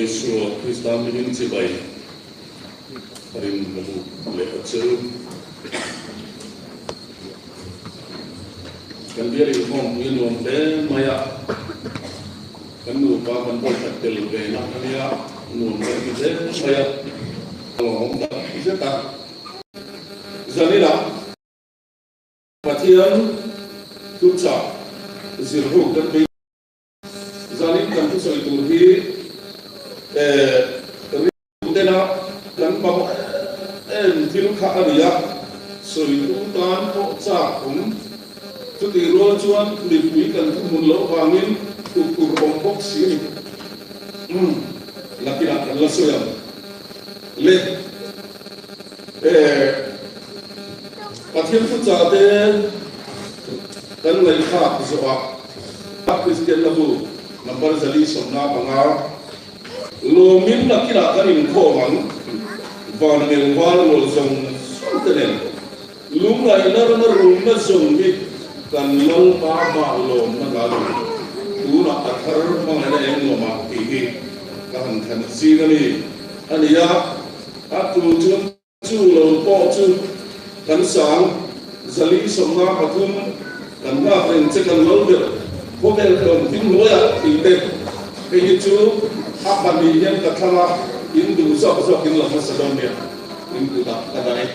Isua Krista hmingin chibai rin ka buk leh a che u. Kan bial inkhawmpui a nuam hle mai a, kan nupa kan vawikhat tel ve na a nia, nuam kan ti hle mai a, a lawmawm tak zet a. Zaninah Pathian thuchah zir ho kan bei. Zanin kan thusawi tur hi rilru tena kan mamawh em em thil kha a ni a, sawitu tan pawh chak awm. Chutih rual chuan mipui kan thuhmun loh vangin tuk tur awm bawk si a ni. Nakinah kan la sawi ang le. Pathian thuchah te kan ngaihthlak zawhah. Kristian Lahu number 475 lawmin nakinah kan inkhawm ang. Van ngel val rual zawng zawng te nen lungngaihna rama rumna zawng hi kan Lalpa mah lawmna hla lo tunah a thar hmangaihna eng nuamah tih hi ka han thlan zing a ni a ni a, a tu chuan Chu lo pawh chu kan sang 453 kan nghak reng che kan lo ber khawvel hlawm thim hnuaiah tih te hei hi chu a pahnih hian ka thlang a, in duh zawk zawk in la hmasa dawn nia in kutah ka dah e.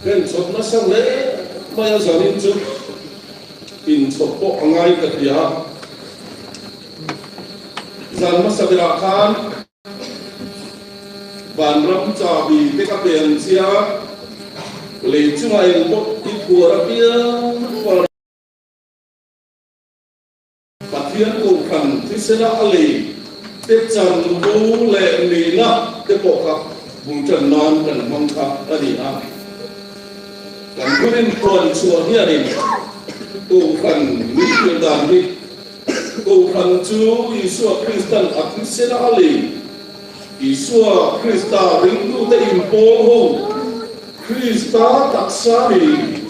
Kan chhawp nasa hle mai a zanin chu inchhawp pawh a ngai ka ti a, zan hmasa berah khan. Vanram chabi te ka pe ang chia, lei chungah eng pawh i phuar apiang phuar Pathian Kohhran thisena a lei te chanvo leh nihna te pawh kha bul tan nan kan hmang kha a ni a. Kan thurin puan chhuah hianin Kohhran min hrilh dan hi Kohhran chu Isua Kristan a thisena a lei. Isua Krista ringtute inpawl ho, Krista taksa ni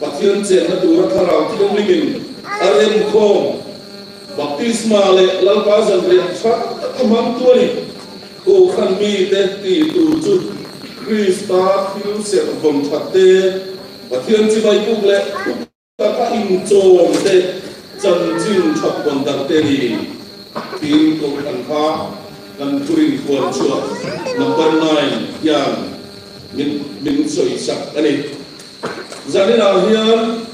Pathian chenna tura Thlarau Thianghlimin a remkhawm, baptisma leh Lalpa zanriah tha taka hmangtu a ni. Kohhran mite tih tur chu Krista thil serh vawn that te, Pathian chibai buk leh Taka inchawm te, chanchin that vawn darh te ni tiin Kohhran kha kan thurin khuan chhuah number nine hian min min sawi sak a ni. Zaninah hian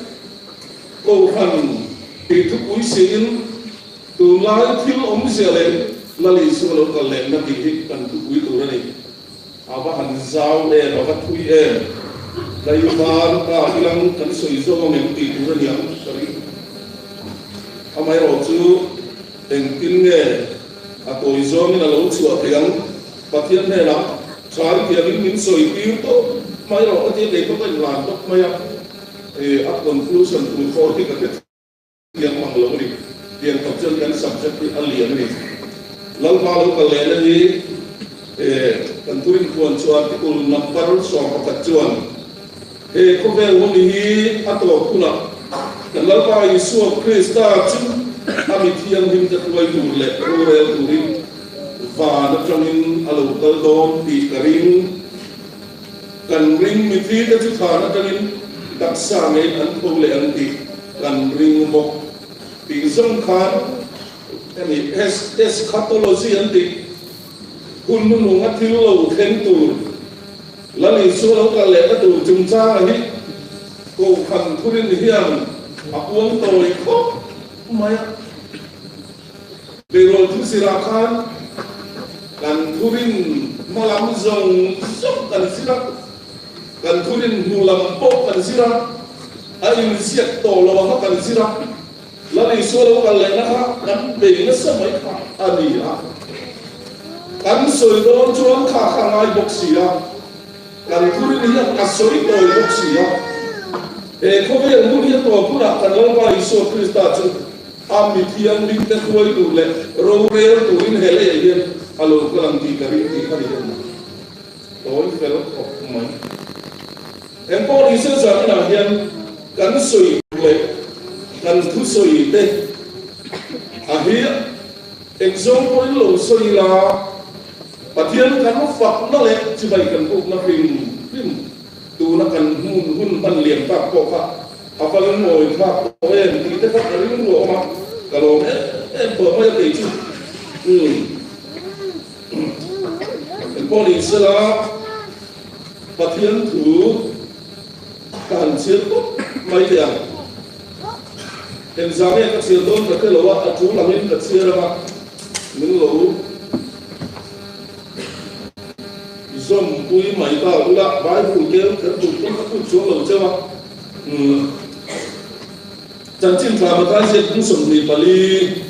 Kohhran tih thupui siin tunlai thil awmzia leh Lal Isua lo kal lehna tih hi kan thupui tur a ni. A va han zau em, a va thui em. Tlaivar ta ilang kan sawi zawk ang em tih tur a niang ka ring. Amaherawh chu engtin nge a tawi zawngin a lo chhuah thei ang? Pathian hnenah tha i tiangin min sawi tir tawp mai rawh ka tia kei pawh ka inlan tawp mai a, a conclusion tur khawl hi ka hre thei. Tiang mang lo a ni. Tiang tak chuan kan subject hi a lian a ni. Lalpa lo kal lehna hi kan thurin khuan chu article number 11 chuan he khawvel hun hi a tawp hunah kan Lalpa Isua Krista chu a mi thianghlim te hruai tur leh rorel turin van atangin a lo kal dawn tih ka ring. Kan ring mithi te chu thlan atangin taksa ngeiin an tho leh ang tih kan ring bawk tih zawng khan hemi eschatology an tih hun hnuhnunga thil lo thleng tur Lal Isua lo kal lehna tur chungchanga hi Kohhran thurin hian a puang tawi khawp mai a. Beirawl thusirah khan kan thurin hma lam zawng zawng kan zir a, kan thurin hnu lam pawh kan zir a, a inziak tawh lo anga kan zir a, Lal Isua lo kal lehna kha kan bei nasa mai kha a ni a. Kan sawi dawn chuan kha kha a ngai bawk si a, kan thurin hian a sawi tawi bawk si a. He khawvel hun hi a tawp hunah kan Lalpa Isua Krista chu A mi thianghlim te hruai tur leh rorel turin he leiah hian a lo kal ang tih ka ring tih kha ni hian tawi fel khawp mai. Eng pawh ni se zan inah hian kan sawi tur leh kan thusawi te a hi. Eng zawng pawhin lo sawi ila, Pathian kan fakna leh chibai kan bukna hrim hrim tuna kan hmun hun hman liam tak pawh kha a va lungawi thlak tawh em tih te kha ka rilru a awm a, ka lawm em em tawh mai a kei chu. Umm. Engpawh ni sela Pathian thu ka han chhiar tawp mai teh ang. Engzah nge ka chhiar dawn ka hre lo a, a tul angin ka chhiar anga min lo zawmpui mai ta ula, Bible kel kher tur pawn ka phut chuang lo cheu a. Umm. Chanchin tha Mathai ziak kum 24.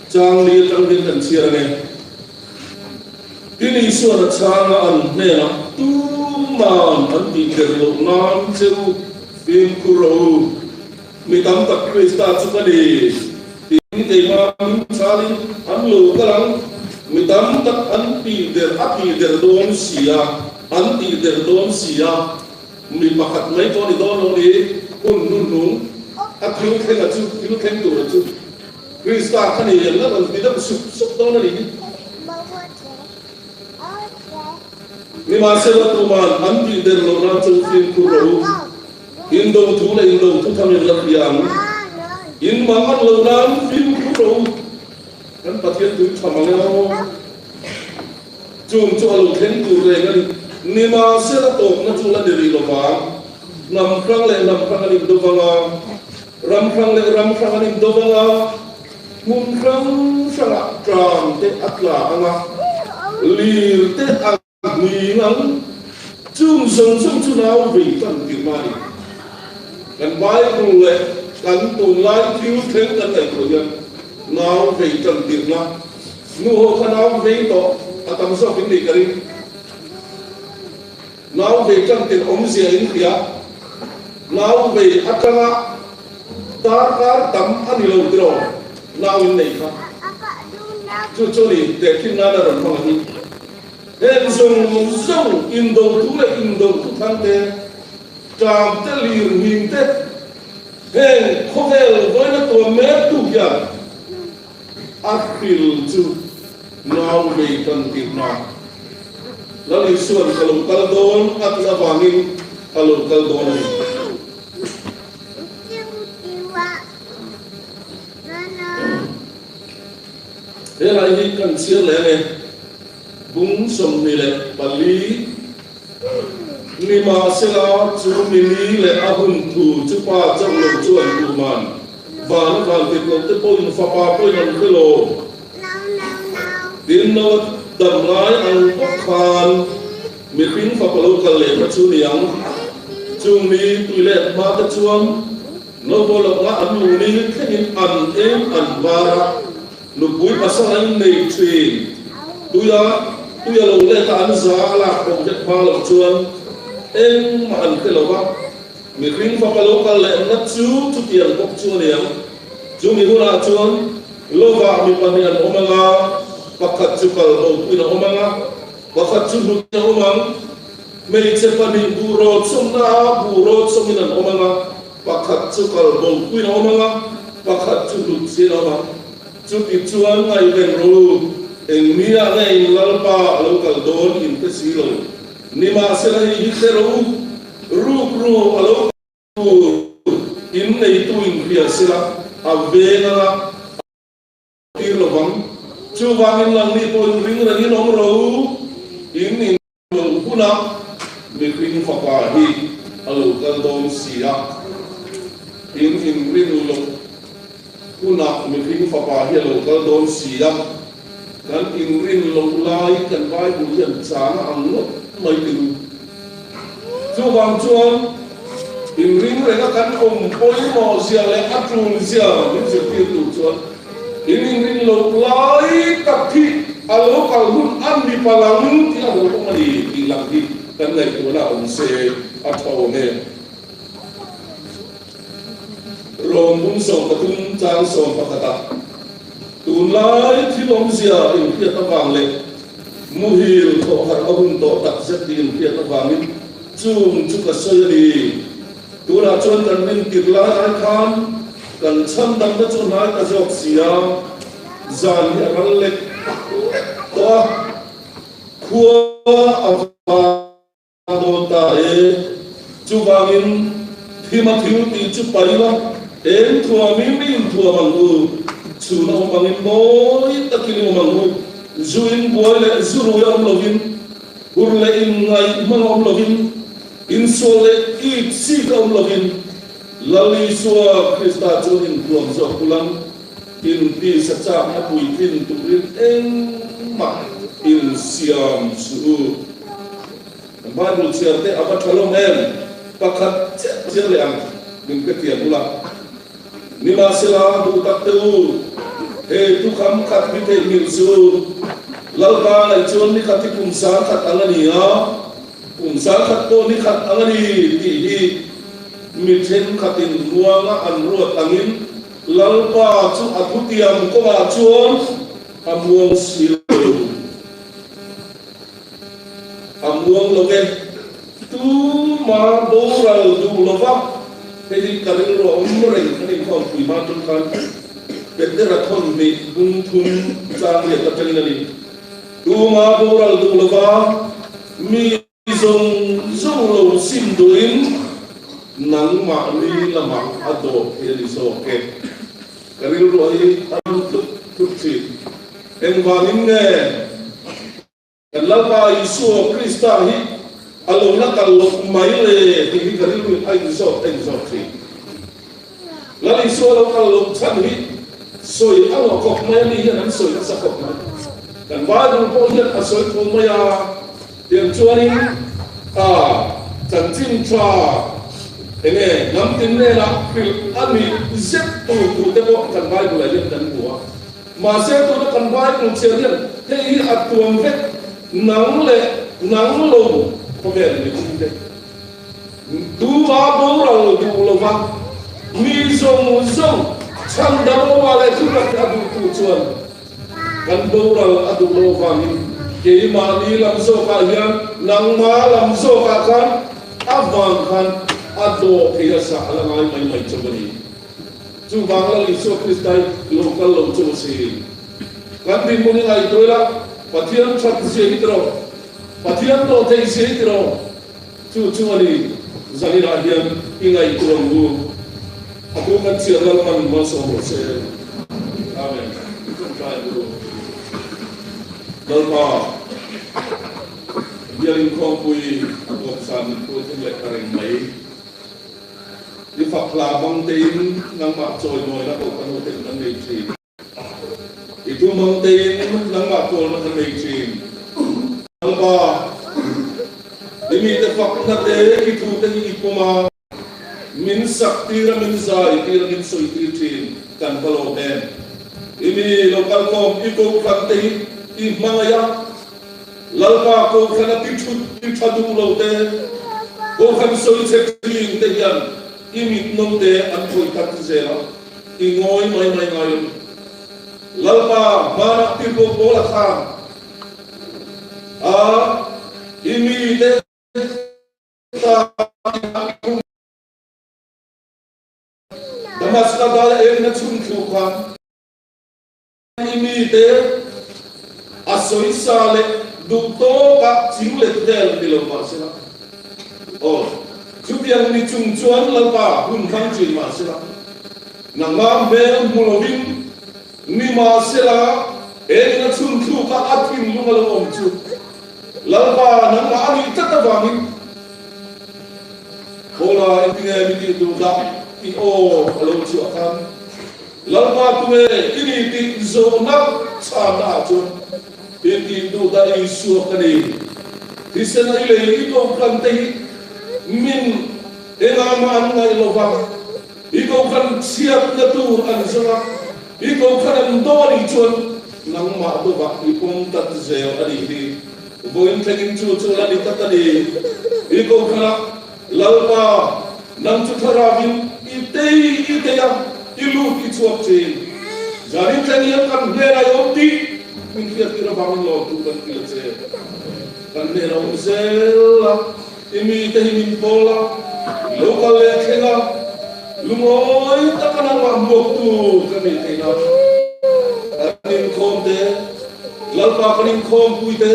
Chang li atang hian kan chhiar ange. Tin Isuan a chhang a an hnenah tuman an tih der loh nan che u fimkhur rawh u. Mi tam tak Krista chu ka ni tiin keimah min chhalin an lo kal ang. Mi tam tak an tih der a tih der dawn si a, an tih der dawn si a. Mi pakhat mai pawh ni dawn lo ni, hun hnuhnung a thil thleng a chu, thil thleng tur a chu Krista kha ni ang a rawn ti deuh sup sup dawn a ni hi. Nimahsela tuman an tih der loh nan chu fimkhur rawh u, indo thu leh indo thu tham in la hria ang, in mang an loh nan fimkhur rawh u, kan Pathian tui tha mang emaw. Chung chu a lo thleng tur reng a ni. Nimahsela tawpna chu la ni rih lo vang. Hnam hrang leh hnam hrang an indo vang a, ram hrang leh ram hrang an indo vang a, hmun hrang hrangah tlang te a tla ang a, lir te a hning ang. Chung zawng zawng chu nau vei tan tirhna a ni. Kan Bible leh kan tunlai thil thleng kan ngaihtuah hian nau vei tan tirhna Nu ho kha nau vei tawh a tam zawk in nih ka ring. Nau vei tan tirh awmzia in hria. Nau vei atanga darkar tam a ni lo tiraw nau in nei kha. Chu chu ni tehkhin nan a rawn hmang a hi. Heng zawng zawng indo thu leh indo thu thang te, tlam te lir hming te, heng khawvel vawiina tuam mek tu hian A hril chu nau vei kan tirhna. Lal Isua'n ka lo kal dawn a tih avangin a lo kal dawn a ni. He lai hi kan chhiar leh ang e. Bung 24 Nimahsela, chu mi ni leh a hun thu chu Pa chauh lo chuan tuman van a van tit loh te pawhin Fapa pawhin an hre lo. Tin, Noa dam lai ang bawk khan mihring Fapa lo kal leh kha chu ni ang. Chung mi tui leh hma te chuan Noa lohna an lu ni thlengin an eng an var a. Nupui pasal a innei thin. Tuia tui a lo let a an za a lak awm vek hma loh chuan engmah an hre lo va, mihring fapa lo kal leh na chu chutiang bawk chu a ni ang. Chumi hunah chuan lovah mi pahnih an awm ang a, pakhat chu kal bo puiin a awm ang a, pakhat chu hnutin a awm ang. Hmeichhe pahnih buh rawt sawmna ah buh rawt sawmin an awm ang a, Pakhat chu kal bo puiin a awm ang a, pakhat chu hlut chian a awm ang. Chuti chuan ngaihven rawh u, eng mi ah nge in Lalpa a lo kal dawn in hre si lo. Nimahsela hei hi hre rawh u, ruk ru a lo kal tur in neitu in hria sela a veng ang a, a tir lo vang. Chuvangin nangni pawh in ring rengin awm rawh u, in in. Lo hunah mihring fapa hi a lo kal dawn si a, in inrin loh hunah mihring fapa hi a lo kal dawn si a, kan inrin loh lai kan Bible hian chang a ang ngawt mai ti lu. Chuvang chuan inring renga kan awm pawimawh zia leh a tul zia min zirtir tur chuan in inrin loh lai tak hi A lo kal hun a ni palang tih a lo awm a ni tih lang hi kan ngaihtuahna a awm se a tha awm e. Rawng bung 13 chang 11 ah tunlai thil awmzia inhriat avang leh muhil thawh harh a hun tawh tak zet tih inhriat avangin chung chu ka sawi a ni. Tunah chuan kan rin tirh lai ai khan. Kan chhandamna chu hnai ta zawk si a, zan hi a ral lek lek tawh a, khua a var dawn ta e. Chuvangin thima thil tih chu pai la, eng thuamin i inthuam ang u, chhun a awm angin mawi takin i awm ang u, zu in buai leh zu rui a awm lovin, hur leh inngaih hmang a awm lovin, insual leh it sik a awm lovin, Lal Isua Krista chu inthuam zawk ulang, intisa chakna puitlin turin engmah insiam suh u. Kan Bible chhiar te a va tha lawm em? Pakhat chiah chiah leh ang min pe thiam ula. Nimahsela, duh tak te u, hei thukham khat hi theihnghilh chu Lalpa ngaih chuan ni khat hi kum sang khat ang a ni a, Kum sangkhat pawh ni khat ang a ni tih hi mi thenkhatin muanga an ruat angin Lalpa chu a thutiam kawngah chuan a muang si lo. A muang lo e. Tuma boral duh lova hei hi ka rilru a awm reng kan inkhawmpui hma tum khan Petera thawnhnih bung thum chang riat atangin a ni. Tuma boral duh lova mi zawng zawng lo sim duhin nangmahni lamah a dawt hi a ni zawk e. Ka rilru hi a rum tlut tlut thin. Engvangin nge kan Lalpa Isua Krista hi a lo la kal loh mai le tih hi ka rilruin a inzawt a inzawt thin. Lal Isua lo kal loh chhan hi sawi a hlawh khawp mai a ni hian an sawi nasa khawp mai. Kan Bible pawh hian a sawi thu mai a, tiang chuanin a chanchin tha enge hnam tin nena hrilh a nih zet tur thu te pawh kan Bible ah hian kan hmu a. Mahse tuna kan Bible chhiar hian hei hi a tuam vek nang leh nang lo khawvel mihring te. Tuma boral duh lova mi zawng zawng chhandam awmah leh thutak a duhtu chuan kan boral a duh loh avangin keimahni lam zawkah hian nangma lam zawkah khan a vang khan a dawh thei a sah a la ngai mai mai chauh a ni. Chuvang Lal Isua Krista hi lo kal lo chauh a si. Kan dinhmun hi ngaihtuah ila Pathian that zia hi tiraw, Pathian dawh thei zia hi tiraw, Chu chu a ni, Zaninah hian i ngaihtuah ang u. A thu kan chhiar Lalpan malsawm rawh se. Amen. I tawngtai ang u. Lalpa, bial inkhawmpui a kawmsan min pui thung leh ta reng mai. I fak hla bang tein nangmah chawimawina pawh kan hmu theih kan nei thin. I thu hmang tein nangmah pawlna ka nei thin. Lalpa, i mite fakna te, i thu te hi i pawm a, min sak tir a, min zai tir a, min sawi tir thin. Kan va lawm em! I mi lo kalkhawm, i kohhran te hi i hmangaih a, Lalpa kohhran a ti thut ti tha duh lo te, kohhran sawi chhe thin te hian i mit naute an khawih tak zel a. I ngawi mai mai ngai lo. Lalpa hmanah tirhkoh Paula khan a i mite tan Damaska daia engin a chhun thu khan i mite a sawisa leh duh tawka ching let vel ni lo mahsela aw Chutiang ni chung chuan Lalpa hun hmang thin mahsela, nangmah hmel hmu lovin ni mahsela, engin a chhun thluk a a thinlung a lo awm chu Lalpa nangmah a nih tlat avangin Paula engtinge mi tih duh dah tih aw a lo chhuah khan Lalpa tunge i ni tih zawhna chhanna ah chuan i tih duh dah Isua ka ni. Thisen a i lei i kohhran te hi Min engah mah an ngaih lo va, i kohhran chhiatna tur an zawng a, i kohhran an do a nih chuan nangmah dawvah i pawm tat zel a nih hi. Vawiin thlengin chu chu la ni tat a ni. I kohhranah, Lalpa, nang chu thlarauin i tei i tei a, i lut i chhuak thin. Zanin thleng hian kan hnenah i awm tih min hriattir avangin lawmtu kan ti a che. Kan hnenah awm zel a. I mite hi min pawl a, lo kal leh thleng a, lungawi taka. taka nangmah hmuaktu kan nih theih nan kan inkhawm te, Lalpa kan inkhawmpui te,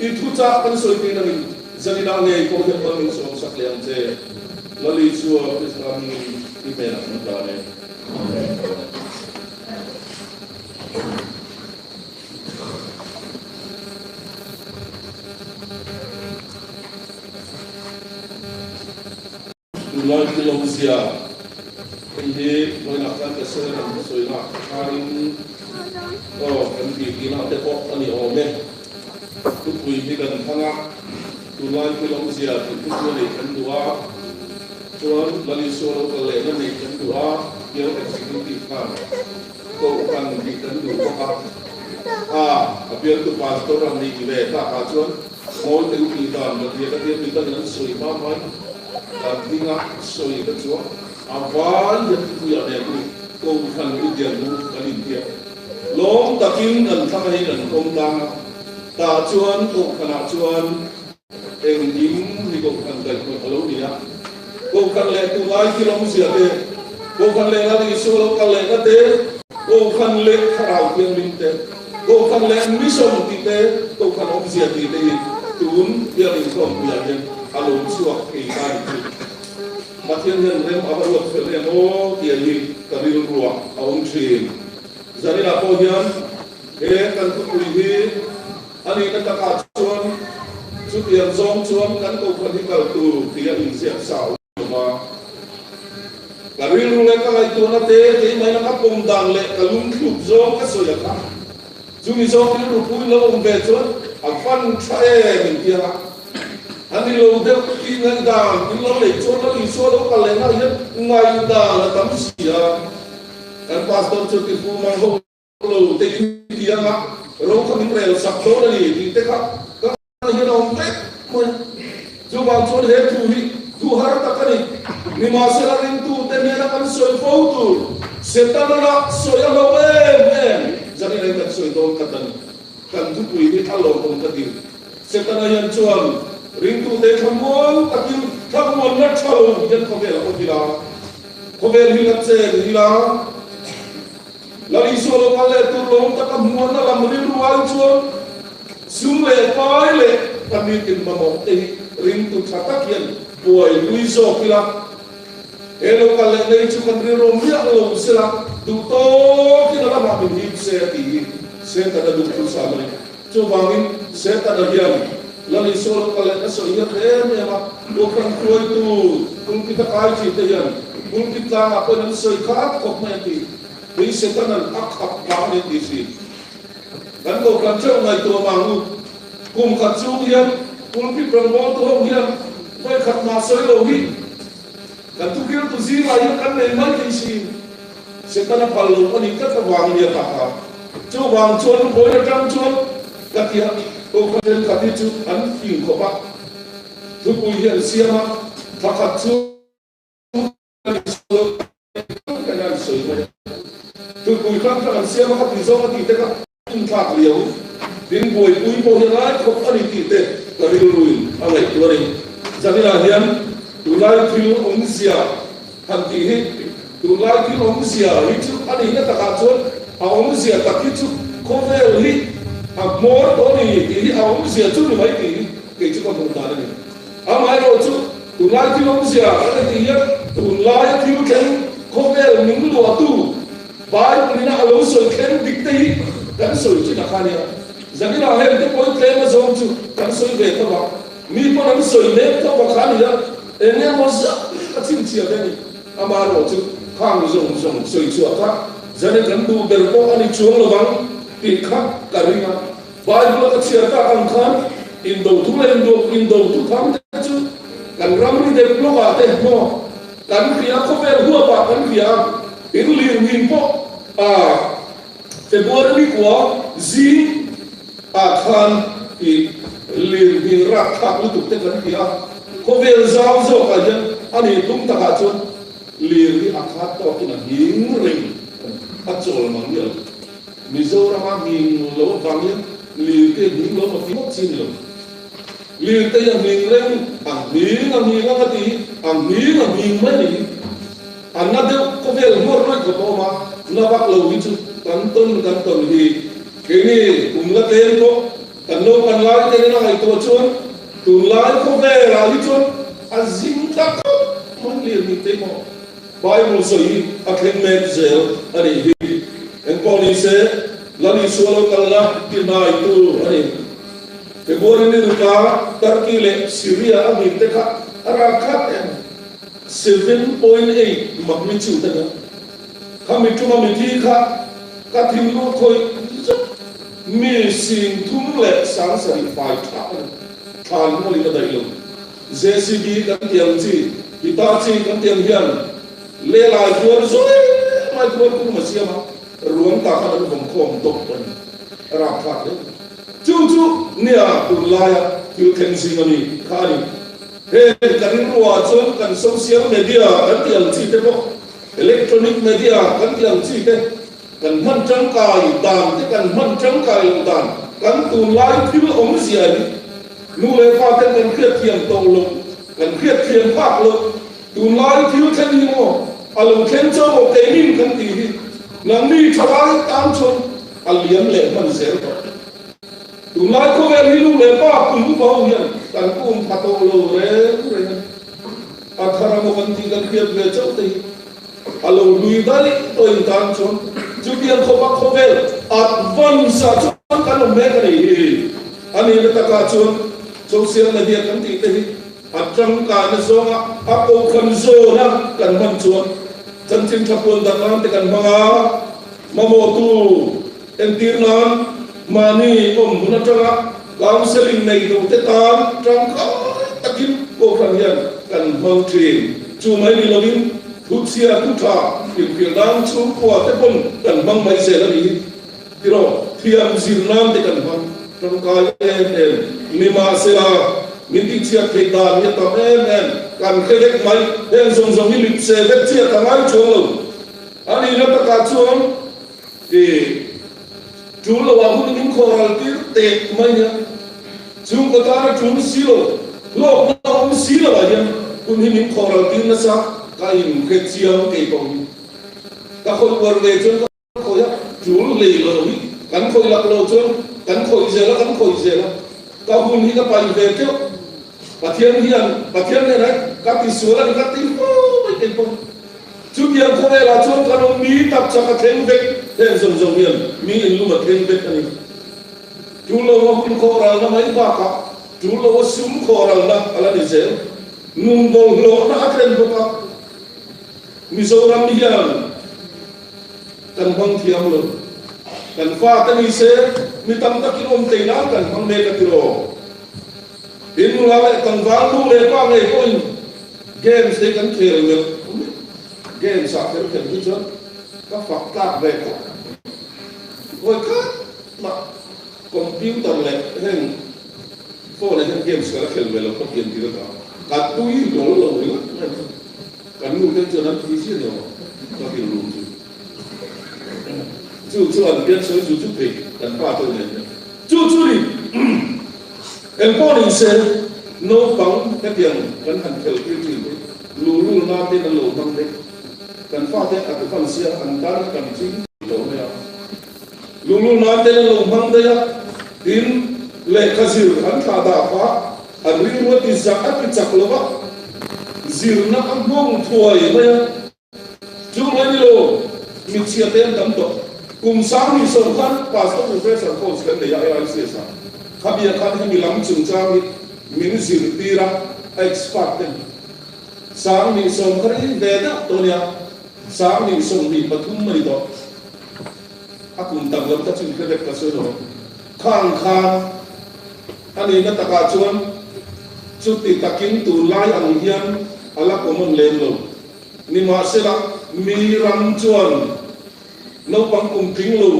i thuchah kan sawi theih nangin zaninah ngei pawh hian mal min sawmsak leh ang che. Lal Isua Krista hmingin i hnenah kan tlan e. Amen. Tunlai thil awmzia hei hi vawiinah khan ka sawi ang sawi lah khanin aw kan tih tihna te pawh a ni awm e. Thupui hi kan thlang a, tunlai thil awmzia tih thu chu a neih kan duh a, chuan Lal Isua lo kal lehna neih kan duh a, Bial Executive khan Kohhran tih kan duh bawk a, a a bialtu pastor an nih ve takah chuan ngawi teh u tih dan ka tia ka tia mitan an sawi hma mai ka hminga sawi ka chuang a vai hian thupuiah nen u Kohhran u dian u kan intiak lawm takin kan thlang a hi kan pawm tlang a tah chuan Kohhranah chuan Engkim hi Kohhran kaihhnawih a lo ni a, Kohhran leh tunlai thil awmzia te, Kohhran leh Lal Isua lo kal lehna te, Kohhran leh Thlarau Thianghlim te, Kohhran leh Mission tih te, Kohhran awmzia tih te hi tun bial inkhawmpuiah hian a lo chhuak thei ta ni chu. Pathian hian rem a va ruat fel em aw tih hi ka rilruah a awm thin. Zaninah pawh hian he kan thupui hi A nihna takah chuan chutiang zawng chuan kan kohhran hi kal tur tih a inziak sa awm a. Ka rilru leh ka ngaihtuahna te keimahina ka pawm dan leh ka lungthluk zawng ka sawi a kha. Chumi zawng rilru pui lo awm ve chuan a van tha em intiang a. A ni lo deuh tih ngaihdan in lo neih chuan lo Isua lo kal lehna hian ngaihdan a tam si a. Kan pastor chu ti fu mang ho lo te in ti anga ro kha min rel sak dawn a ni tih te kha ka hian a awm vek mai. Chuvang chuan he thu hi thu har tak a ni. Nimahsela ringtute hnena kan sawi fo tur Setana lah sawi a hlo em em zanin ain kan sawi dawn khat a ni. Kan thupui hi a lawmawm ka ti. Setana hian chuan ringtute thlamuang takin thlamuanna tha lo hian khawvel a awm ila, khawvel hi la chen ila, Lal Isua lo kal leh tur lawm taka hmuhna lam rilru ai chuan sum leh pai leh kan mitin mamawh te hi ringtu tha tak hian buai pui zawk ila, he lo kal leh nei chu kan rilru miah lo sela duh tawkin a lamah min hip se a tih hi Setana duh thu sam a ni. Chuvangin Setana hian Lal Isua lo kal leh na sawi hian em em a, Kohhran hruaitu pulpit a kai thin te hian pulpit tlangah pawhin an sawi khat khawp mai a ti. Hei Setanan a khap vang a ni tih si. Kan Kohhran theuh ngaihtuah vang u. Kum khat chung hian pulpit rawngbawltu ho hian vawi khat mah sawi lo hi kan thukirtu zingah hian kan nei mai thei si. Setana phal lo a nih tlat avang a nia ta kha. Chuvang chuan vawi atang chuan ka ti a, Kohhran thenkhat hi chu an fing khawp a, thupui hi an siam a, thla khat chu an sawi kan an sawi mai a, thupui hrang hrang an siam a, ka ti zawng a tih te kha inthlak liau din buaipui pawh hi a ngai khawp a ni tih te ka rilruin a ngaihtuah a ni. Zaninah hian tunlai thil awmzia Han tih hi tunlai thil awmzia hi chu a nihna takah chuan a awmzia tak hi chu khawvel hi a hmawr tawh a ni tih hi a awmzia chu ni mai tih hi kei chu ka hmuh dan a ni. Amaherawh chu tunlai thil awmzia kan en tih hian tunlaia thil thleng khawvel min luahtu Bible ina a lo sawi thleng dik te hi kan sawi thin a kha nia. Zaninah heng te pawhin tlem a zawng chu kan sawi ve tho a. Mi pawn an sawi mek tho va kha nia, eng emaw zah ka chhinchhiah ve a ni. Amaherawh chu khang zawng zawng sawi chhuah kha zanin kan duh ber pawh a ni chuang lo vang tih kha ka ring a. Bible a ka chhiar tak ang khan indo thu leh indo indo thu thang te chu kan ramri dep lawkah te maw kan hria khawvel huapah kan hria a, in lirnghing pawh a February ni kua zing ah khan i lirnghing rakthlak lutuk te kan ti a, khawvel zau zawk ah hian a nih tum takah chuan lir hi a khat tawkin a nghing reng a ni, a chawl mang miah lo. Mizoram a nghing lo avangin lir te a nghing lo maw ti ngawt chi a ni lo. Lir te hi a nghing reng, a nghing a nghing ang a ti hi, a nghing a nghing mai a ni hi. A na deuh khawvel hmuar rawih khawp a awm a, na vak lo hi chu kan tawn kan tawn hi. Keini kum la tlem pawh kan naupan lai te nen a ngaihtuah chuan tunlai khawvelah hi chuan a zing ta khawp mai lirhnih te maw Bible sawi hi a thleng mek zel a nih hi. Engpawh ni se Lal Isua lo kalna ti hnaitu a ni. February ni ruka Turkey leh Syria a hmin te kha a rak khat em? 7.8 Magnitude a nia. Khami tuma mithi kha ka thinlung khawih zet mi 30 leh 70 fai tha a ni. Thlan mawlin a daih lo. JCB kan ti ang chi, Hitachi kan ti ang hian lelai tuar zuai mai tuar kung a siam a, ruang ta khan an vawm khawm dawp a ni. A rapthlak hle mai. Chu chu nia tunlaia thil thleng zing a mi kha a ni. Heng kan rilruah chuan kan social media kan tih ang chi te pawh, electronic media kan tih ang chi te, kan hman tangkai dan te kan hman tangkai loh dan, kan tunlai thil awmzia hi nu leh pa ten kan hriatthiam tawh loh, kan hriatthiam phak loh, tunlai thil thleng hi maw a lo thleng chauh maw keimin kan tih hi nangni thalai tan chuan a liam leh hman zel tawh. Tunlai khawvel hi nu leh pa kum upa ho hian kan kum pha tawh lo reng reng a, a thar emaw kan tih kan hriat ve chauh te hi a lo hlui daih tawh in tan chuan chutiang khawpa khawvel advance ah chuan kan awm mek a nih hi. A nihna takah chuan social media kan tih te hi a tangkaina zawnga a kohhran zawna kan hman chuan chanchin tha puan dan nan te kan hmang a, mamawhtu Entir nan, mahni awm hun atanga counselling nei duh te tan tangkai takin Kohhran hian kan hmang thin. Chu mai ni lovin thuchhia thu tha hrilhfiah nan chhungkua te pawn kan hmang mai zel a ni hi. Tiraw, thiam zir nan te kan hmang tangkai em em. Nimahsela, min tihchhiat theih dan hi a tam em em. Kan hre vek mai, heng zawng zawng hi lipse vek chiah ka ngai chuang lo. A nihna takah chuan I tul lo ah hun min khawhral tir teh mai nia. Chhungkaw tana tul si lo, hlawkna awm si lo ah hian hun hi min khawhral tir nasa ka inhre chiang kei pawh hi. Ka khawih uar ve chuan ka khawih a, tul lei lo hi kan khawih lak lo chuan kan khawih zel a, kan khawih zel a. Ka hun hi ka paih ve teuh. Pathian hian, Pathian nen ah ka tisual a ni ka ti fo mai kei pawh. Chutiang khawvelah chuan kan awm mi tak chak a thleng vek, heng zawng zawng hian mi inlum a thleng vek a ni. Tul lo a hun khawhralna mai bakah tul lo a sum khawhralna a la ni zel. Nun bawlhhlawhna a thlen bawk a, Mizoram hian kan hmang thiam lo. Kan fate ni se mi tam takin awm thei nan kan hmang mek a ti rawh. Tin nula leh tlangval nu leh pa ngei pawhin games te hi kan khel melh mai. Games ah kher kher hi chuan ka fak tlak ve khawp. Vawi khat mah computer leh heng phone ah hian games ka la khel ve lo ka pian tir ata. Ka tui hlawl lo ringawt mai chu. Kan nu te chuan an ti chiah ni awm ka rilru chu. Chu chuan bian sawi chu chu thei kan pa te nen hian. Chu chu ni. Engpawh ni se, naupang hetiang kan han khelh tir thin hi luhlul nan ten an lo hmang daih. Kan fate a ti sia an tan kan ching tawh mai a. Luhlul nan ten an lo hmang daih a, tin lehkha zir an thlah dah kha an rilru a ti zak a ti chak lo va, zirna a hmawng thuai mai a. Chu mai ni lo, mitchhia te an tam tawh. Kum 20 khan Pastor Professor course kan nei a AICS ah. Khabia khan hemi lam chungchang hi min zirtir a, a expert te ni. 20 kha rei ve deuh tawh nia, 2023 a ni tawh. A kum tam lam kha chin hre vek ka sawi lo. Khang khan a nihna takah chuan chuti takin tunlai ang hian a la common lem lo. Nimahsela, mi ram chuan naupang kum tling lo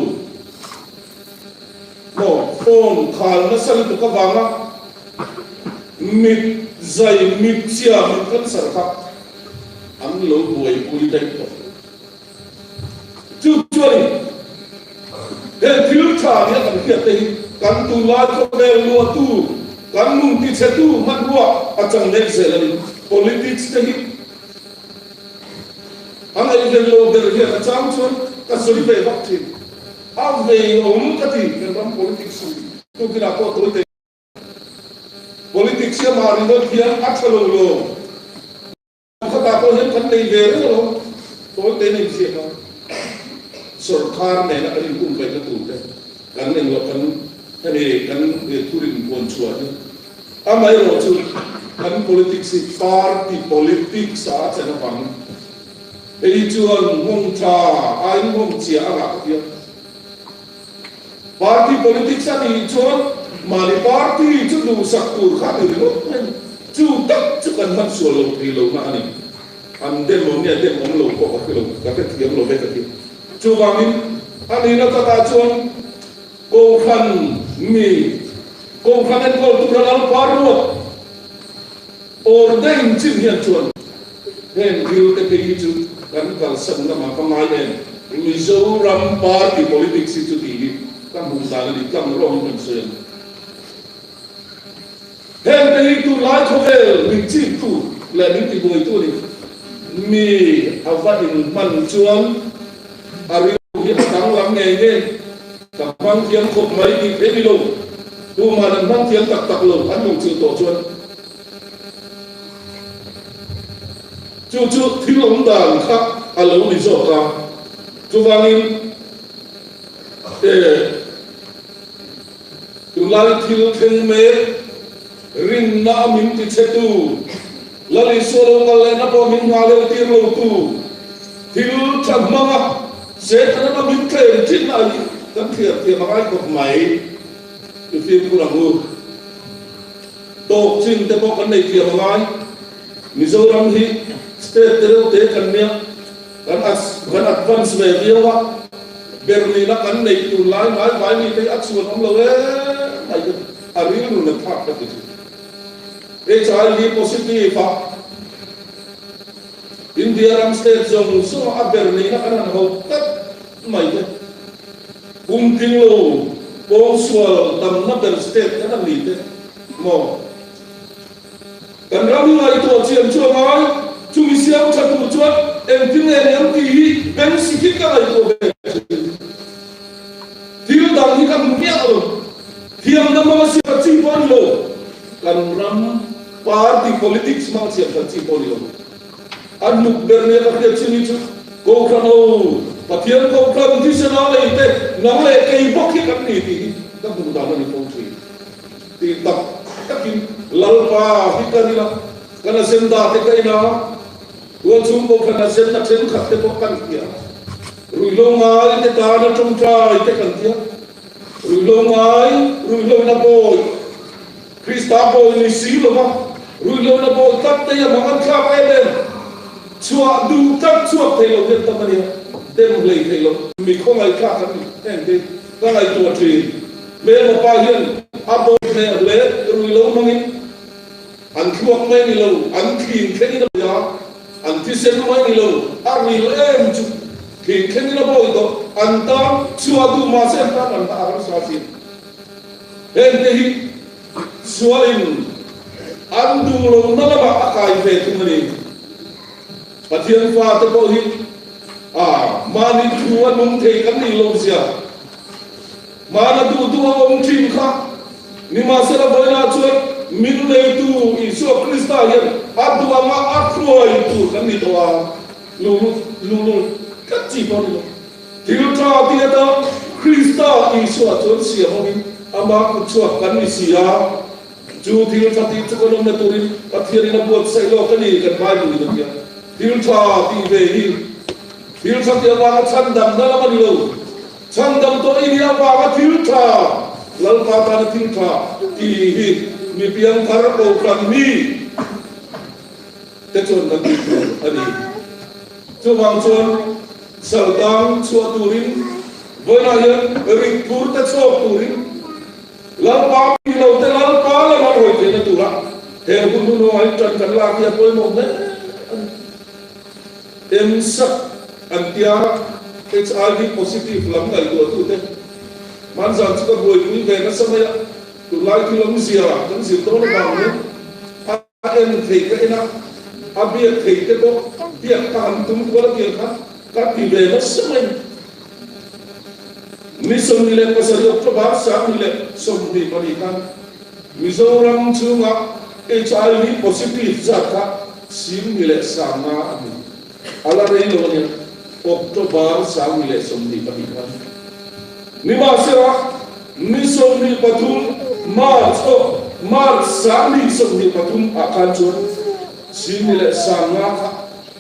maw phone khal nasa lutuk avanga mit zai, mit chia, mit cancer kha an lo buaipui daih tawh. Chu chuan heng thil tha nia kan hriat te hi kan tunlai khawvel luahtu, kan nun tichhetu hmanrua a chang mek zel a ni. Politics te hi. ngaihven lo ber hian a chang chuan ka sawi ve vak thin. A vei awm ka ti kan ram politics hi tukinah pawh tawi thei. Politics hi amah ringawt hian a tha lo lo. Khatah pawh hian kan nei ve reng alawm. Tawi te nei ziak a. Sorkar nena kan inkumkaihna tur te kan englo kan hemi kan thurin puan chhuah hi amaherawh chu kan politics hi party politics ah a chen avangin hei chuan nghawng tha aiin nghawng chhia a ngah ka ti a. Party politics a nih chuan mahni party chu duhsak tur kha a ni ringawt mai a ni. Chu tak chu kan hman sual lo thei lohna a ni. An dem awm nge dem awm lo pawh ka hre lo, ka hrethiam lo ve ka ti. Chuvangin a nihna takah chuan Kohhran mi, Kohhran enkawl tura Lalpa ruat ordain chin hian chuan heng thil te phei hi chu kan kalsan lamah ka ngai em. Mizoram party politics hi chu tih hi ka hmuh dan a ni, tlang rawngin kan sawi ang. Heng te hi tunlai khawvel min chiktu leh min tibuaitu a ni. Mi a va inhman chuan a rilru hi a danglam ngei ngei. Ka hmang thiam khawp mai tih theih ni lo. Tuman an hmang thiam tak tak lo an hmuh chilh tawh chuan chu chu thil awm dan kha a lo ni zawk a. Chuvangin eh. Tunlai thil thleng mek, rinna a min ti chhetu, Lal Isua lo kal lehna pawh min nghah leh tir lotu, thil tha hmanga Setanan a min tlem thin a hi kan thliar thiam a ngai khawp mai. I fimkhur ang u. Tawk chin te pawh kan nei thiam a ngai. Mizoram hi state te reuh te kan nia. Kan kan advance ve viau a, Berlin-a kan neih tun lai ngai vai mi te hi a chhuan awm lo em mai chu a rilru na thlak ka ti thin. HIV positive a India ram state zawng zawng a Berlin-a kan han ho tlat mai te kum tling lo pawngsual damna ber state kan han ni te maw? Kan ram hi ngaihtuah chian chu a ngai, chumi siam tha tur chuan engtin nge ni ang tih hi beng si khi ka ngaihtuah ve thin. Thil dang hi ka hmu miah lo, thiamna hmanga siam that chi pawh a ni lo, kan ram party politics hmanga siam that chi pawh a ni lo. A hnuk ber nia ka hriat chin hi chu Kohhran ho, Pathian Kohhran thisen a lei te nang leh kei bawk hi kan ni tih hi ka hmuh dan a ni fo thin. Tih tak takin Lalpa hi ka ring a, kan agenda te ka en a, tualchhung Kohhran agenda thenkhat te pawh kan hria. Ruihhlo ngai te tana tawngtai te kan tia, ruihhlo ngai, ruihhlo-na bawi, Krista bawi ni si lova, ruihhlo-na bawi tlat te hi a hmang an thlak em em. Chhuah duh tlat chhuak thei lo hian tam a nia, dem hlei thei lo. Mi khawngaihthlak an ni heng te ka ngaihtuah thin. Hmelma pa hian a bawi hle hle rui lo hmangin an thluak mai ni lo, an thlin thlengin a bawi a, an thisen mai ni lo, a ril em chu thlin thlengin a bawi tawh, an tan chhuah duh mahse an tan an a harsa thin. Hengte hi sualin an duh lohna lamah a kai ve thung a ni. Pathian fate pawh hi a mahni thu a nung thei kan nih loh zia, mahna duh duh a awm thin kha nimahsela vawiinah chuan min neitu Isua Krista hian a duh anga a hruai tur kan ni tawh a, luhlul luhlul tlat chi pawh a ni lo. Thil tha ti atan Krista Isua chuan siam awmin ama kut chhuak kan ni si a. Chu thil tha tih chu kan awmna turin Pathianin a buatsaih lawk a ni kan Bible in a ti a. Thil tha tih ve hi thil tha tih avanga chhandamna lam a ni lo. Chhandam tawh i nih avanga thil tha, Lalpa tana thil tha tih hi mi piangthar kohhran mi te chuan kan tih tur a ni. Chuvang chuan saltang chhuah turin vawiinah hian rit phur te chhuak turin Lalpa pi lo te Lalpa lam an hawi theihna tura he hun hun ho in tan kan lak hi a pawimawh hle a ni. Emsak an tia HIV positive lam ngaihtuahtute hmanzan chu ka buaipui ve nasa mai a, tunlai thil awmzia kan zir dawn avang hian a en thei ka en a. a biak theih te pawh biak ka han tum kual a tiang kha ka ti ve nasa mai. Ni 27 October 2024 khan Mizoram chhunga HIV positive zat kha 10,050 a ni. A la rei lo a nia, October 2024 khan. Nimahsela, ni 23 March aw March 2023 ah khan chuan 10,050 kha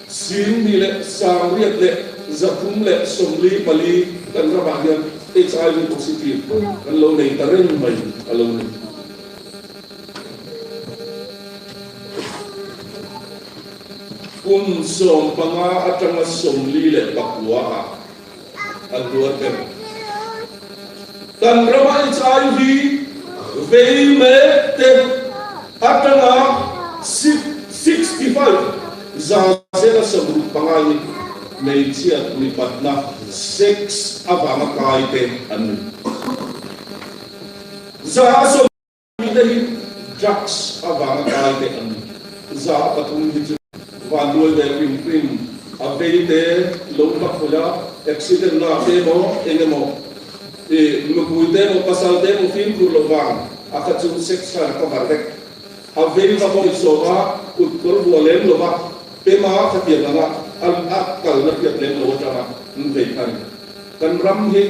10,834 kan ramah hian HIV positive kan lo nei ta reng mai a lo ni. Kum 15 atanga 49 ah an tuar ber. Kan rama HIV vei mek te atanga 65 za zela 65 hi hmeichhiat mipatna, sex, avanga kai te an ni. 100 te hi drugs avanga kai te an ni. 3% hi chu vanduai ve hrim hrim a vei te lo hma khawih a, accident lak te emaw eng emaw i nupui te emaw pasal te emaw fimkhur loh vang a kha chu sex khan a cover vek. A vei va hawi sawm a, kut kawr vuah lem lo va, pema khatiang anga a a kalna hriat lem lo atanga an vei kha a ni. Kan ram hi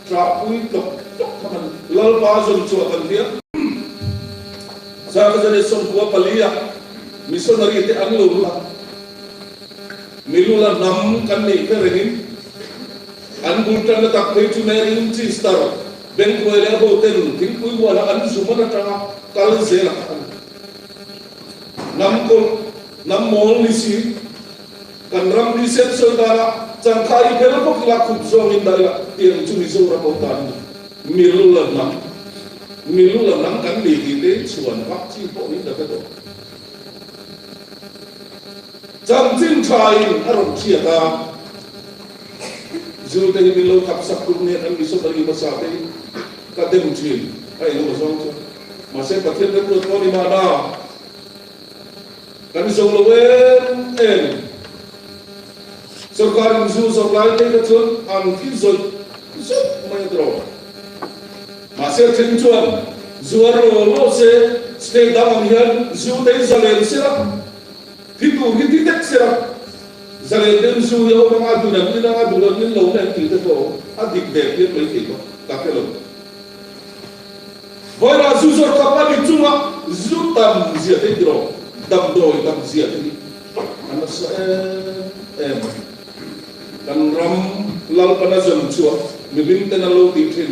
ṭahpui tlawk tlawk kha man Lalpa zawn chhuah kan hria. 1994 ah missionary te an lo lut a, Milula hnam kan nih kher rengin an bul ṭanna tak phei chu Mary Winchester Bengkuai leh a hoten thingpui huala an zuman aṭanga kal zel a kha a ni. Hnam kawlh, hnam mawl ni si, kan ram ni sen sawi danah changkha i phel bawk ila khup zawngin dah ila tiang chu Mizoram awm dan a ni. Milula hnam, Milula hnam kan ni tih te chhuan vak chi pawh niin ka hre tawh. Chanchin thain a rawn hriat a, Zu te hi min lo khap sak tur nia kan missionary hmasa te hi ka dem thin a engemaw zawng chuan. Mahse Pathian remruat pawh ni mahna kan zo lo em em. Sorkar in zu zawrh lai phei kha chuan an thi zawih zawih mai a tiraw. Mahse then chuan zuar lo lo se state dang ang hian zu te hi zalen sela. Thi tur hi thi tek se a, zalen deuh zu hi a awm anga dun an in anga dun an in lo na an tih te pawh a dik ve phian mai thei bawk ka hre lo. Vawilah zu zawr khap a ni chunga zu tam zia te hi tiraw damdawi tam zia te hi a nasa em em a ni. Kan ram Lalpana zawn chhuah mihring ten an lo tih thin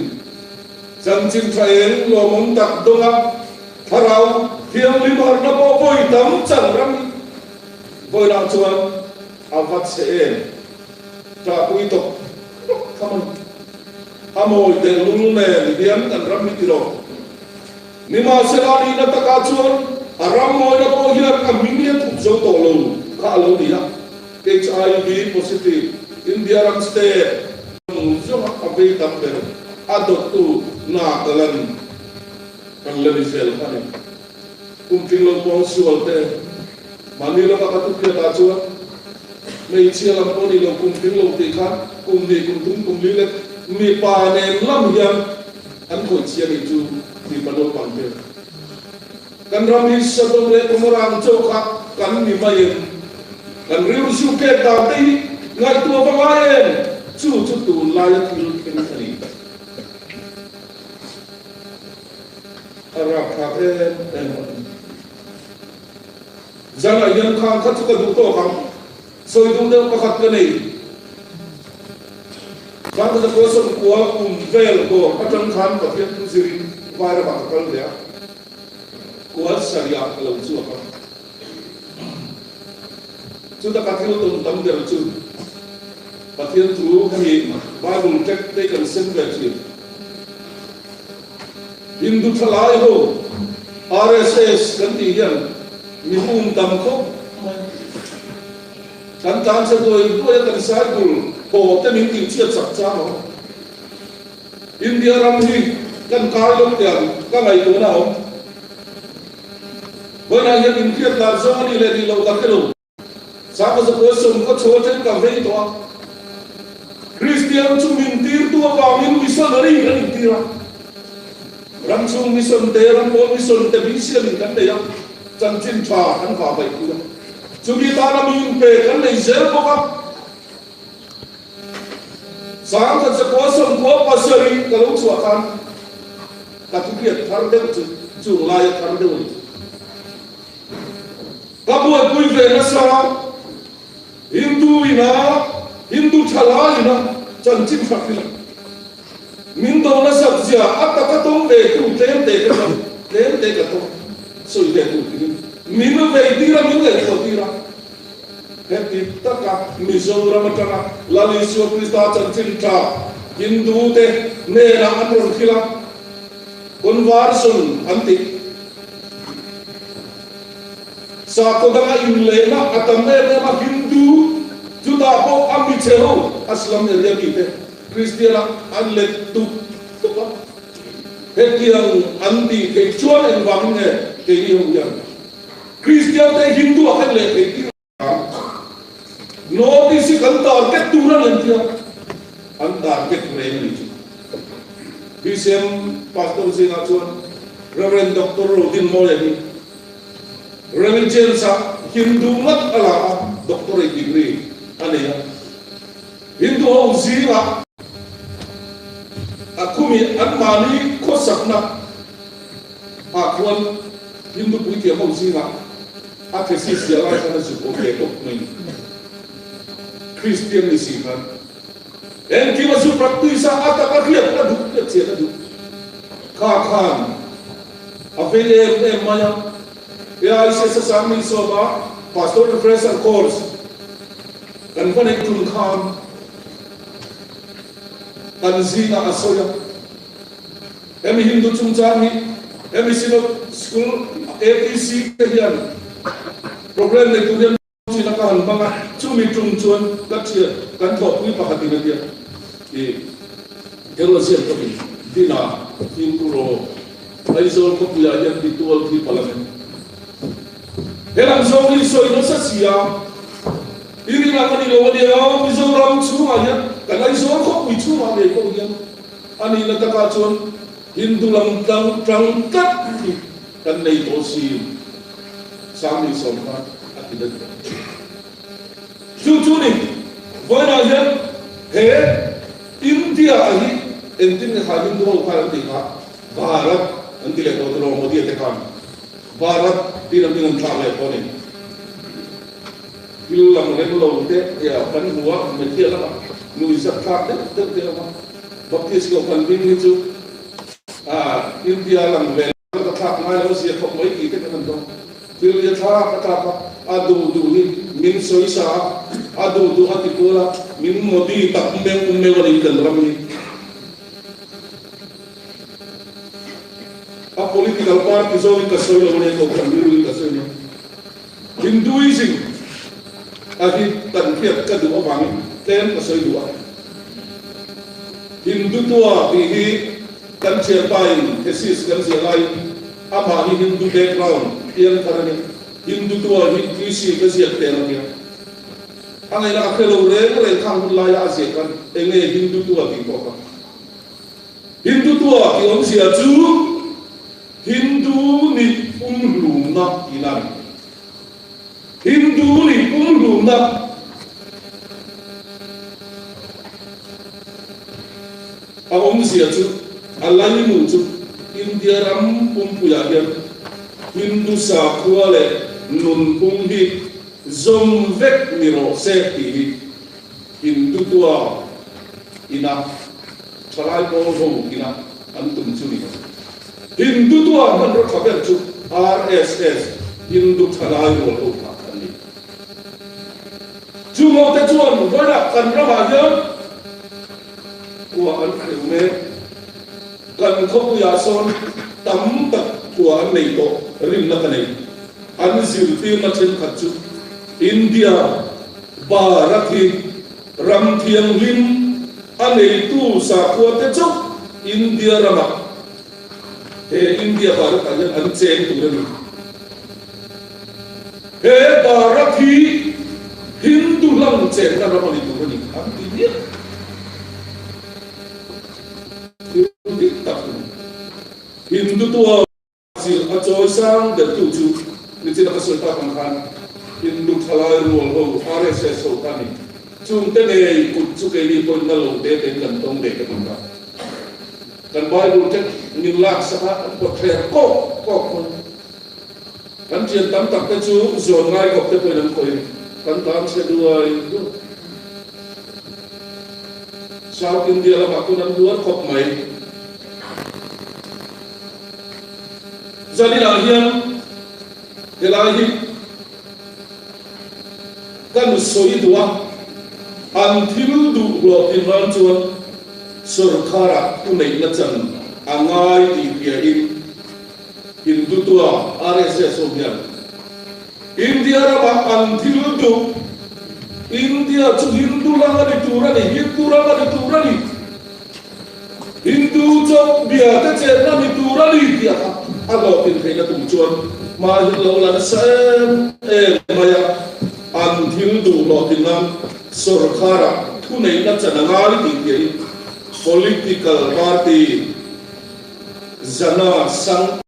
chanchin tha eng lawmawm tak dawnga Thlarau Thianghlim harhna pawh vawi tam chan ram hi vawilah chuan a va chhe em? Ṭahpui tawp tawp kha mai. A mawi tehlul nen hian kan ram hi ti lo. Nimahsela nihna takah chuan a ram mawina pawh hian a hming hi a thup zo tawh lo kha a lo ni a. HIV positive India ram state zawng a vei tam ber a dawttu Nagaland. Kan la ni zel kha ni. Kum tling lo pawng sual te, mahni lama ka thupiat ah chuan hmeichhia lam pawh ni lo kum tling lo tih khan kum hnih kum thum kum li lek mipa nen lam hian an khawih chhia nih chu mipa naupang te. Kan ram hi Sodom leh Gomorrah ang chaw kha kan ni mai em? Kan rilru su pek dan te hi ngaihtuah va ngai em? Chu chu tunlaia thil thleng a ni. A rapthlak em em a ni. Zanah hian khang kha chu ka duh tawk ang. Sawi duh deuh pakhat ka nei. Khang ka zakua sawmkua kum vel bawr atang khan Pathian thu zirin vai ramah ka kal ve a. Kual sarihah ka lo chhuak a. Chuta ka thil tawn tam ber chu Pathian thu hemi Bible tract te kan sem ve thin. Hindu thalai ho RSS kan tih hian mi um tam khawp mai. Kan tlan chhe duai duai a kan cycle haw te min tih chhiat chak chang awm. India ram hi kan kai lo tiang ka ngaihtuahna a awm. Vawiinah hian inhriat lar zawng a nih leh nih loh ka hre lo. Sakhaw zakua 10 chho atangin ka vei tawh a. Kristian chu min tirtu avangin missionary kan intir a. Ram chhung mission te, ram pawn mission te bisiamin kan nei a, chanchin tha kan vah vaih pui a. Chumi tana mi inpe kan nei zel bawk a. 1097 ka lo chhuah khan ka thukriat thar deuh chu chung laia thar deuh a ni. Ka buaipui ve nasa Hindu ina Hindu thalai ina chanchin hrak hi min do nasat zia a taka tawng ve tu tlem te ka hria tlem te ka tawng sawi ve tur tiin min vei tir a min ngaihtuah tir a. Heti taka Mizoram atanga Lal Isua Krista chanchin tha Hindu te hnenah an rawn thil a, conversion an tih. Sakhaw danga inlehna a tam em em a, Hindu chutah pawh a michhe ho Aslam area mite Kristian ah an let tup tup a. Hetiang an tih theih chuan engvangin nge keini ho hian Kristian te Hindu ah khan leh thei tir ang. Notice hi kan target tur a ni tia an target reng a ni chu. BCM Pastor zingah chuan Rev. Doctor Rodin Mawia hi Religions ah Hindu ngat a la a, Doctorate degree a nei a. Hindu ho zingah a khumi anmahni khawsakna Ah khuan Hindu puithiam ho zingah a thesis ziah lai khan a zuk awm ve tawp mai ni. Kristian ni si khan engkim a zu practice a, a tak a hriat a duh hriat chian a duh. Kha khan a vei em em mai a, AICS a sang mi sawm a, Pastor Refresher Course kan va neih tum khan kan zingah a sawi a. Hemi Hindu chungchang hi hemi Synod School ATC te hian programme nei tur hian chin a ka han hmang a, chumi tum chuan ka thian kan thawhpui pakhatin a tia i theologian pawhin Dina Fimkuro Aizawl khawpuiah hian ti tual thi palh a ni. Helam zawng hi sawi nasa si a, i rin ang a ni lo a nia, Mizoram chhungah hian kan Aizawl khawpui chhungah ngei pawh hian A nihna takah chuan Hindu lam tlang tang tlat hi kan nei tawh si, Sangni sawm khan a ti daih tawh. Chu chu ni, vawiinah hian he India ah hi engtin nge kha Hindu ho khan an tih kha Bharat an ti leh tawh tiraw Modi a te khan Bharat tiin a hming an thlak leh tawh a ni. Thil lang rem lo te kan hmu a, Methia lamah nuihzat thlak deuh deuh te a awm a. Baptist kohhran hming hi chu India lang ve ka thlak ngai lo zia khawp mai tih te kan han dawng. Thil hi a thlak a tlak a, a duh duh hi min sawi sa a, a duh duh a ti kual a, min Modi tak meuh meuh a ni kan ram hi. A political party zawngin ka sawi lo a nia, kohhran rilruin ka sawi a nia. Hinduism a hi kan hriat ka duh avangin tlem ka sawi duh a. Hindutua tih hi kan thianpain thesis kan ziah laiin amah hi Hindu background piang thar a ni. Hindutua hi thesis ka ziak tel a nia. A ngaihna a hre lo reng reng khang hun laia a ziah khan enge Hindutua tih pawh kha. Hindutua tih awmzia chu. Hindu nih pumhlumna tihna a ni. Hindu nih pumhlumna. A awmzia chu a laimu chu India ram pumpuiah hian Hindu sakhua leh nunphung hi zawm vek ni rawh se tih hi Hindu tua ina thalai pawl ho ina an tum chu ni. Hindu tua hmanraw tha ber chu RSS, Hindu Thalai Rual ho kha an ni. Chu ho te chuan vawilah kan ramah hian khua an hreu mek. Kan khawpuiah sawn tam tak khua an nei tawh rinna ka nei. An zirtirna thenkhat chu India Bharat hi ram thianghlim a neitu sakhua te chauh India ramah he India Bharat ah hian an cheng tur a ni. He Bharat hi. lang chenna ram a ni tur a ni an ti miah. Thil dik tak a ni. Hindu tua zilh a chawi sang bertu chu nichina ka sawi tak ang khan Hindu thalai rual ho RSS ho kha a ni. Chungte ngei kut chu keini pawhin na lo te tein kan tawng ve ka ti ta. Kan Bible te min laksak a, an pawt thler kawk kawk mai. Kan thian tam tak te chu zawn ngai kawp te pawhin an khawih a ni. Kan tan chhe duai duai. South India lamah pawn an duar khawp mai. Zaninah hian helai hi kan sawi duh a, an thil duh hlawhtlin ran chuan sorkharah thuneihna chan a ngai tih hriain Hindutva RSS ho hian India ramah an thil duh, India chu Hindu ram a ni tur a ni, Hindu ram a ni tur a ni, Hindu chauh bia te chenna ni tur a ni tih a kha a hlawhtlin theihna tum chuan hma hi lo la nasa em em mai a, an thil duh hlawhtlin nan sorkharah thuneihna chan a ngai tih hian political party Jana Sangh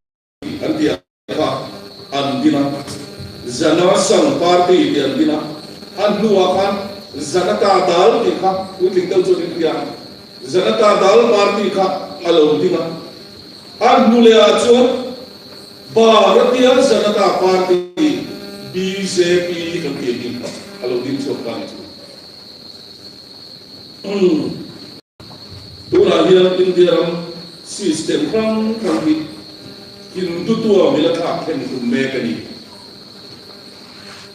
an ti a kha an din a, Jana Sangh party tih an din a, a hnuah khan Janata Dal tih kha puitling deuh chuan in hria ang, Janata Dal party kha a lo ding a, a hnu leh ah chuan Bharatiya Janata Party, bjp, kan tih hi a lo ding chhuak ta a ni chu. Tunah hian India ram system hrang hrang hi Hindutva mila thlak thleng tum mek a ni.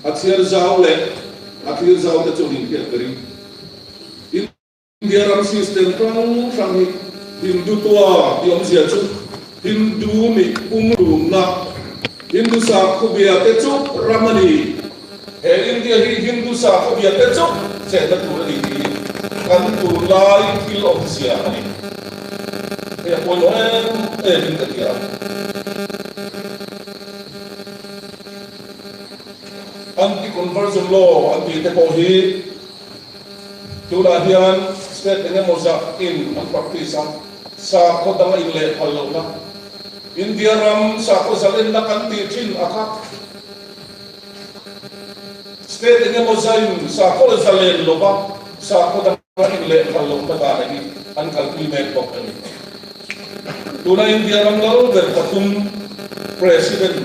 A chhiar zau leh a thlir zau te chuan inhriat ka ring. India ram system hrang hrang hi Hindutva tih awmzia chu Hindu nih pumrumna, Hindu sakhawbia te chu ram a ni. He India hi Hindu sakhawbia te chu chenna tur a ni tih hi kan tunlai thil awmzia a ni. Hei a pawimawh em em in ka ti a. Anti-conversion law an tih te pawh hi Tunah hian state eng emaw zah in an practice a, sakhaw dang a inleh phal lohna, India ram sakhaw zalenna kan tih thin a kha. State eng emaw zain sakhaw zalen lova sakhaw dang a inleh phal lohna dan hi an kalpui mek bawk a ni. Tuna India ram lal ber pathum President,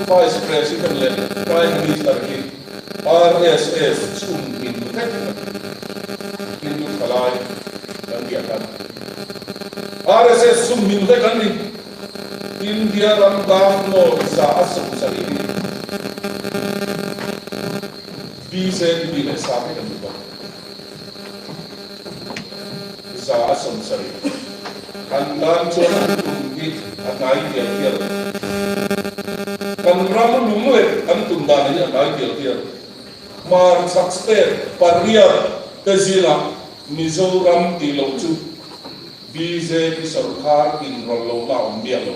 Vice President leh Prime Minister hi RSS chhun Hindu vek a ni. Hindu thalai kan biak a. RSS chhun min vek an ni. India ram Governor 170 hi bjp leh sa vek an ni bawk. 170. An tan chuan an tum hi a hnai tial tial. Kan ram lung leh an tum dan hi a hnai tial tial. Hmarchhak state pariat te zingah Mizoram tih loh chu bjp sorkar inrawlh lohna a awm miah lo.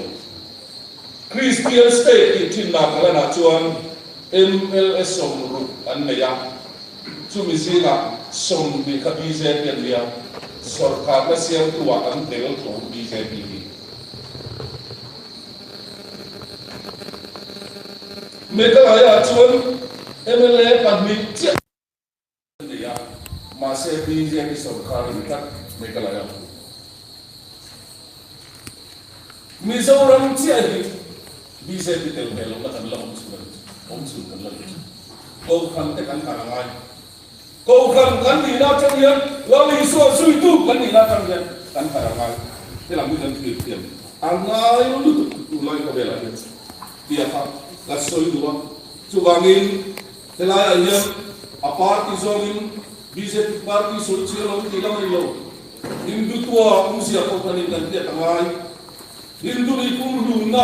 Kristian state tih thinna kalanah chuan mla 60 an nei a. Chumi zingah 20 kha bjp an nia, sorkarna siamtu ah an tel tho bjp hi. Meghalaya ah chuan mla pahnih chiah an nei a, mahse bjp sorkar a ni tlat Meghalaya chu. Mizoram chiah hi bjp tel ve lohna kan la awm chhun a ni chu, awm chhun kan la ni chu. Kohhran te kan harh a ngai. Kohhran kan nihna atang hian Lal Isua zuitu kan nihna atang hian kan harh a ngai. Helam hi kan thlir thiam a ngai lutuk tunlai khawvelah hian tia kha ka sawi duh a. Chuvangin helaiah hian a party zawngin bjp party sawi chhiar lo tih lam a ni lo. Hindutva awmzia kohhranin kan hriat a ngai. Hindu nih pumhlumna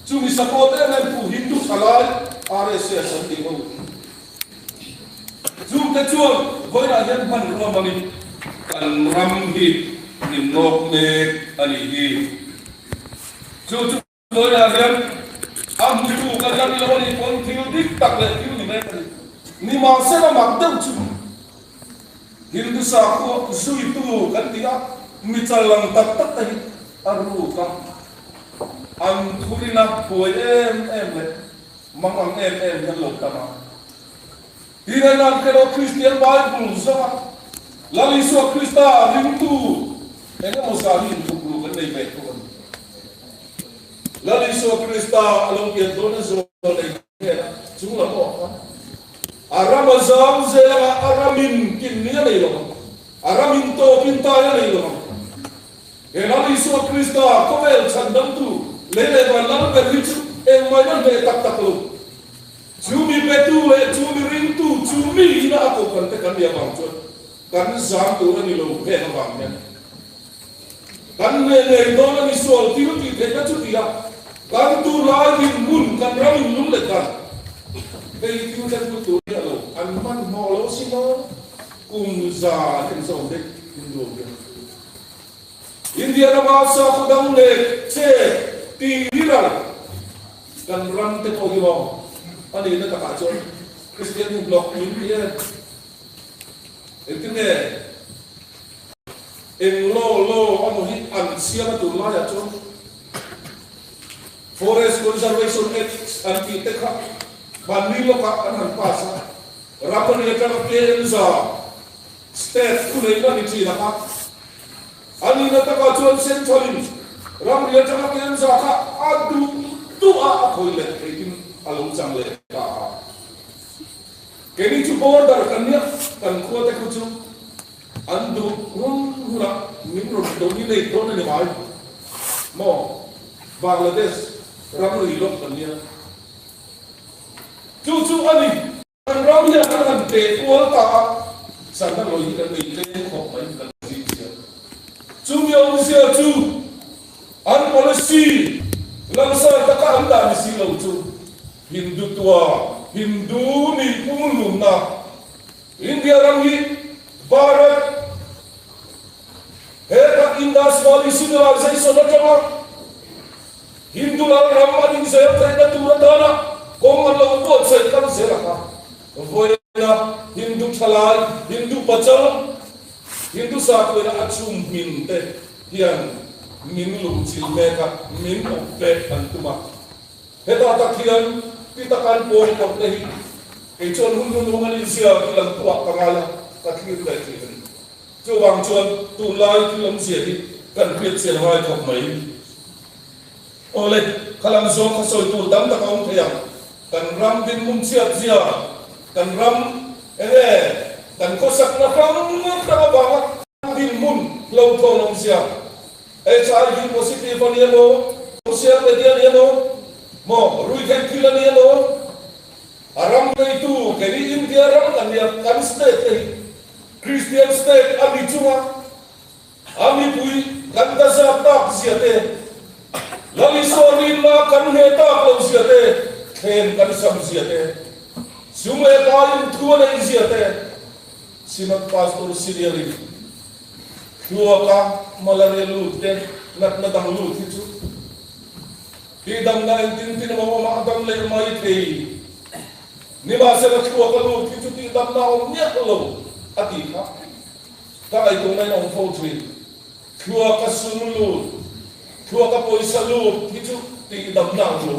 chumi support em em tu Hindu thalai RSS an tih ho. Chungte chuan vawiinah hian hmanrua hmangin kan ram hi min nawk mek a nih hi. Chu chu vawiinah hian a hmutu kan la ni lo a nih pawn thil dik tak leh thil ni mek a ni. Nimahsela mak deuh chu Hindu sakhua zuitu kan ti a, mi challang tak tak te hi a ruk a, an thurina buai em em leh mangang em em hian lo tam a. Tin an khelawh Kristian Bible zawnga Lal Isua Krista ringtu eng emaw zah hi inthup ru kan nei ve thung a ni. Lal Isua Krista a lo pian dawn a zawn nei hnena chung lam awk a, a ram a zam zel anga a ramin kinni a nei lo ang, a ramin tawpin tai a nei lo ang. He Lal Isua Krista khawvel chhandamtu lei leh van lal ber hi chu engmah in a hneh tak tak lo. Chu mi petu leh chu mi ringtu, chu mi ina a kohhran te kan nih avang chuan kan zam tur a ni lo heng avang hian kan hneh ngei dawn a ni. Sual thil tih theihna chu ti a, kan tu lai dinhmun kan ram in lung leh dan hei thil thlen tu tur hi a lo an hmanhmawh lo si maw? Kum za an inzawm daih Hindu hian. India rama sakhaw dang leh che tih riral kan ram te pawh hi maw a nihna takah chuan Kristian hi hlawk min ti em? Engtin nge eng law law amaw hi an siam a tun laiah chuan Forest Conservation Act an tih te kha hmanni lawkah an han pass a, ram a nih atanga KM za State thuneihna ni thin a kha. A nihna takah chuan Central-in ramri atanga ken za kha a duh duh a a khawih leh theihin a lo chang leh ta a. Keini chu border kan nia, kan khuate khu chu an duh hun hunah min rawn dominate dawn a ni mai maw? Bangladesh ramri lawk kan nia. Chu chu a ni. Kan ram hian an han teh kual ta a, sanna lawi hi kan nei tlem khawp mai kan zing chiang. Chumi awmzia chu an policy langsar taka an dah ni si lo chu Hindutva, Hindu nih pumhlumna, India ram hi Bharat he tak Indus Valley Civilization atanga Hindu lal ram an inzel theihna tur atana kawng an lo buatsaih kal zel a kha. Vawiina Hindu thalai, Hindu pachal, Hindu sakhuaina a chhum hmin te hian min luhchilh mek a, min awp pek an tum a. Hetah tak hian ti taka an pawn kawrh te hi kei chuan hun hnunung an inzia ti lang tuah ka ngai a, ka thlir ve thin a ni. Chuvang chuan tunlai thil awmzia hi kan hriat chian a ngai khawp mai. Awle, khalam zawng kha sawi tur tam tak a awm thei ang. Kan ram dinhmun chhiat zia, kan ram eng nge kan khawsakna hrang hrang avanga dinhmun hlauhthawn awmzia, HIV positive a ni emaw, social media a ni emaw, maw ruihtheih thil a ni emaw, a ram neitu keini India ram kan nia, kan state te hi Christian state a ni chunga a mipui kan ta zat tak zia te, Lal Isua rinna kan hneh tak lo zia te, thlem kan sam zia te, sum leh pai in thu a neih zia te, Synod Pastor Senior in Thluaka malaria lut te natna dang lut hi chu tihdamna engtin tin a awm a, a dam leh mai thei. Nimahsela thluaka lut hi chu tihdamna a awm miah lo a tih kha ka ngaihtuahna in a awm fo thin. Thluaka sum lut, thluaka pawisa lut hi chu tihdamna ang lo.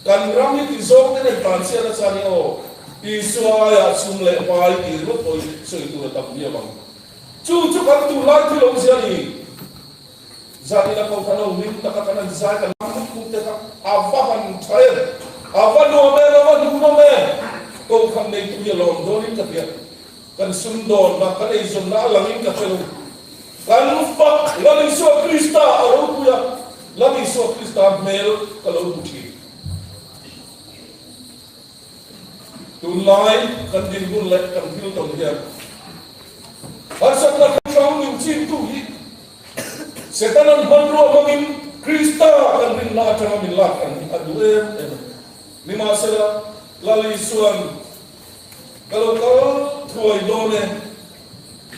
Kan ram hi ti zawng te nen tan chiah nasa a ni aw. Isua aiah sum leh pai tih ringawt pawh hi sawi tur a tam viau ang. Chu chu kan tur lai thil awmzia a ni. Zanin a kohhran ho hlim taka kan han zai kan lam mup mup te kha a va han tha em, a va nuam em, a va hmuhnawm em. Kohhran neitu hi a lawm dawnin ka hria. Kan sumdawnna, kan eizawnna a langin ka hre lo. Kan fak Lal Isua Krista a ropui a, Lal Isua Krista hmel ka lo hmu thin. Tunlai kan dinhmun leh kan thil tawn hian harsatna hrang hrang min chimtu hi Setana'n hmanrua hmangin Krista kan rinna atanga min lak ang hi a duh em em a ni. Nimahsela, Lal Isua'n ka lo kal thuai dawn e,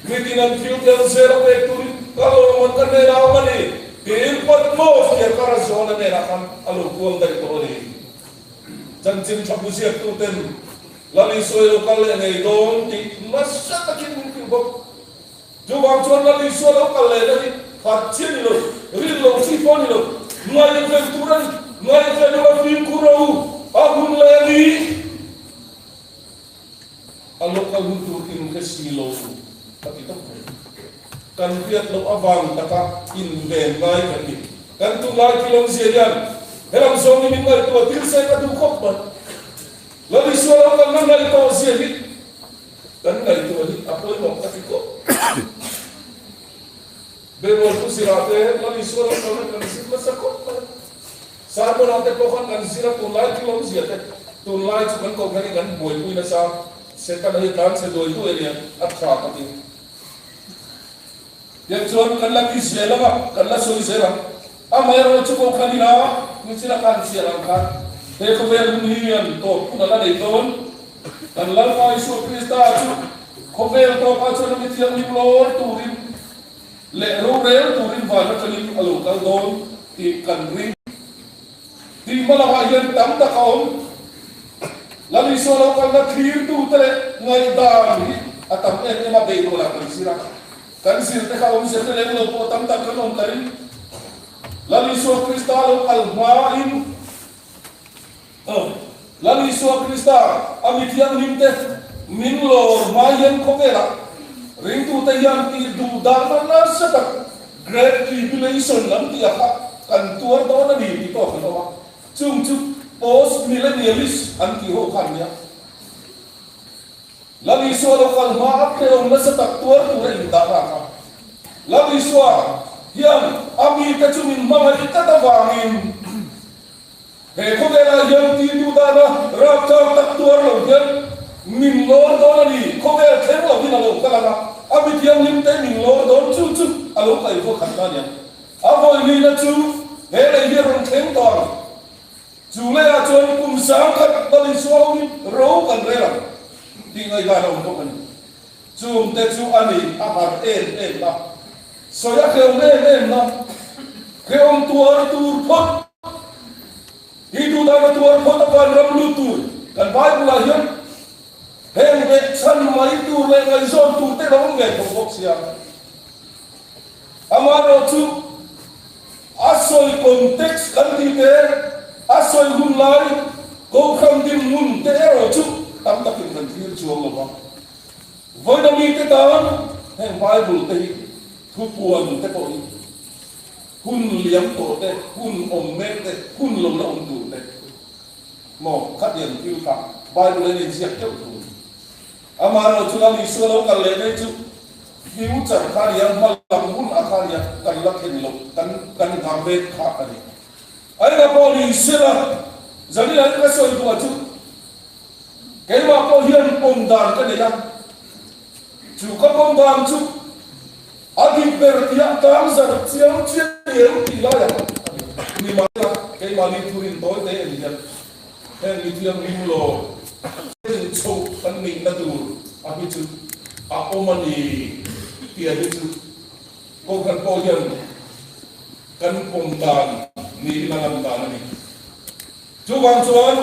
mitin an thil tel zel a pek turin ka lawm an ka hnenah a awm a ni, tiin Patmos thliarkar a John-a hnenah khan a lo kual daih tawh a ni. Chanchin tha bu ziaktuten. Lal Isua i lo kal leh ngei dawn tih nasa takin min hrilh bawk. Chuvang chuan Lal Isua lo kal lehna hi phat chi a ni lo, rin lo chi pawh a ni lo. Ngaihven tur a ni. Ngaihven anga fimkhur a u, a hun leh a ni. A lo kal hun tur in hre si lo a ti tawp mai. Kan hriat loh avang taka inven ngai kan ni. Kan tunlai thil awmzia hian helam zawng hi min ngaihtuah tir se ka duh khawp mai. Lal Isua lo kalna ngaihtuah zia hi kan ngaihtuah hi a pawimawh ka ti khawp. Bebual thu zirah te Lal Isua lo kalna kan zir nasa khawp mai. Sermon-ah te pawh khan kan zir a, tunlai thil awmzia te, tunlai chu kan kohhran hi kan buaipui nasa, Setana hi tlan chhe duai duai ania, a tha ka ti. Tiang chuan kan la ti zel ang a, kan la sawi zel ang. Amaherawh chu kohhran ila nichina khan chhiar ang khan he khawvel hun hi hian tawp hun a la nei dawn. Kan Lalpa Isua Krista chu khawvel tawpah chuan a mithianghlim lawr turin leh rorel turin van atangin a lo kal dawn tih kan ring. Tih hma lamah hian tam tak a awm. Lal Isua lo kalna thlirtute leh ngaihdan hi a tam em em a, beidawlah kan zir a. Kan zirte kha awmzia te lem lo pawh tam tak kan awm ka ring. Lal Isua Krista lo kal hmain Lal Isua Krista a mi thianghlimte min lawr hma hian khawvelah ringtute hian tih duh dahna nasa tak Great Tribulation an tih a kha kan tuar dawn a ni tih pawh kan awm a. Chung chu Post-millennialist an tih ho kha an nia. Lal Isua lo kal hma a hrehawm nasa tak tuar tur a indah lak a. Lal Isua hian a mite chu min hmangaih tlat avangin He khawvelah hian titu dana rapchang tak tuar lo hian min lawr dawn a ni. Khawvel thleng lovin a lo kal ang a, a mi thianghlim te min lawr dawn chu chu a lo kaih vawk khat ta nia. A vawihnihna chu he lei hi a rawn thleng tawh ang. Chu leiah chuan kum 10,000 Lal Isua hoin ro kan rel ang tih ngaihdan a awm bawk a ni. Chungte chu a ni a har em em na, sawi a hrehawm em em na, hrehawm tuar tur phawt hi duhdan a tuar phawt a vanram lut tur kan Bible ah hian heng leh chhan mai tur leh ngaihzawn tur te lo awm ve tho bawk sia. Amaherawhchu a sawi context kan tih te, a sawi hun lai Kohhran dinhmun te erawh chu tam takin kan thlir chuang lo va. Vawiina mite tan heng Bible te hi thupuan te pawh hi hun liam tawh te, hun awm mek te, hun lo la awm tur te maw khatiang thil kha Bible a inziak deuh thung. Amaherawhchu Lal Isua lo kal leh mai chu future kha a ni a, hma lam hun a kha a ni a, kan la thlen loh, kan kan nghah mek kha a ni. A ina pawh ni sela, Zanina hi ka sawi duh a chu keimah pawh hian pawm dan ka nei a, chu ka pawm dan chu a dik ber tih tang zar chiang chiang em tih lai ang a ni. Nimahsela keimahni thurin tawi te en hian Heng mi thianghlim lo chen chho kan nihna tur a hi chu a awm a ni tih a hi chu Kohhran pawh hian kan pawm dan niin a lan dan a ni. Chuvang chuan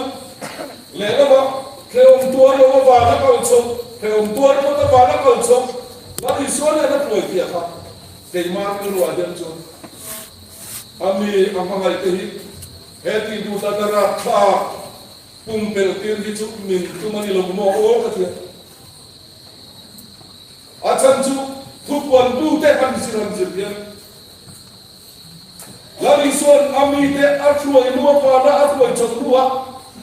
lehlamah hrehawm tuar lo avanga kal chho, hrehawm tuar phawt avanga kal chho Lal Isua nen a hruai tih a kha keimah rilruah hian chuan a mi a hmangaih te hi He tih duh dan a rapthlak pumpelh tir hi chu min tum a ni lo maw aw ka ti a. A chhan chu thupuan tute han zir han zir hian Lal Isua'n a mite a hruai hnu a pana a hruai chawlh hnu a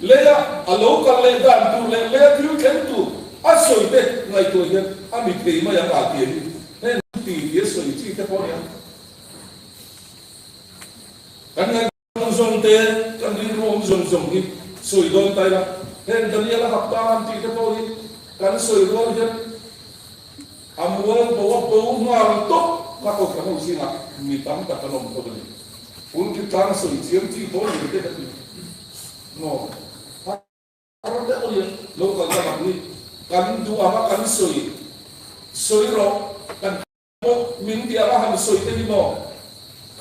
leia a lo kal leh dan tur leh leia thil thleng tur a sawi te ngaihtuah hian a mi thei mai ang a ti a ni. Heng ti ti a sawi chi te pawh a nia. Kan ngaihtuah zawng te, kan rilru awm zawng zawng hi sawi dawn ta ila, heng Daniel a hapta han tih te pawh hi kan sawi rual hian a mual bo a bo nghal tawp kha Kohhran ho zingah mi tam tak an awm tawh a ni. Pulpit tlang a sawi chiam chi pawh ni te ka ti maw? Har deuh a ni, lo kal lamah hi kan duh anga kan sawi sawi rawh kan. Pawh min ti anga han sawi te hi maw?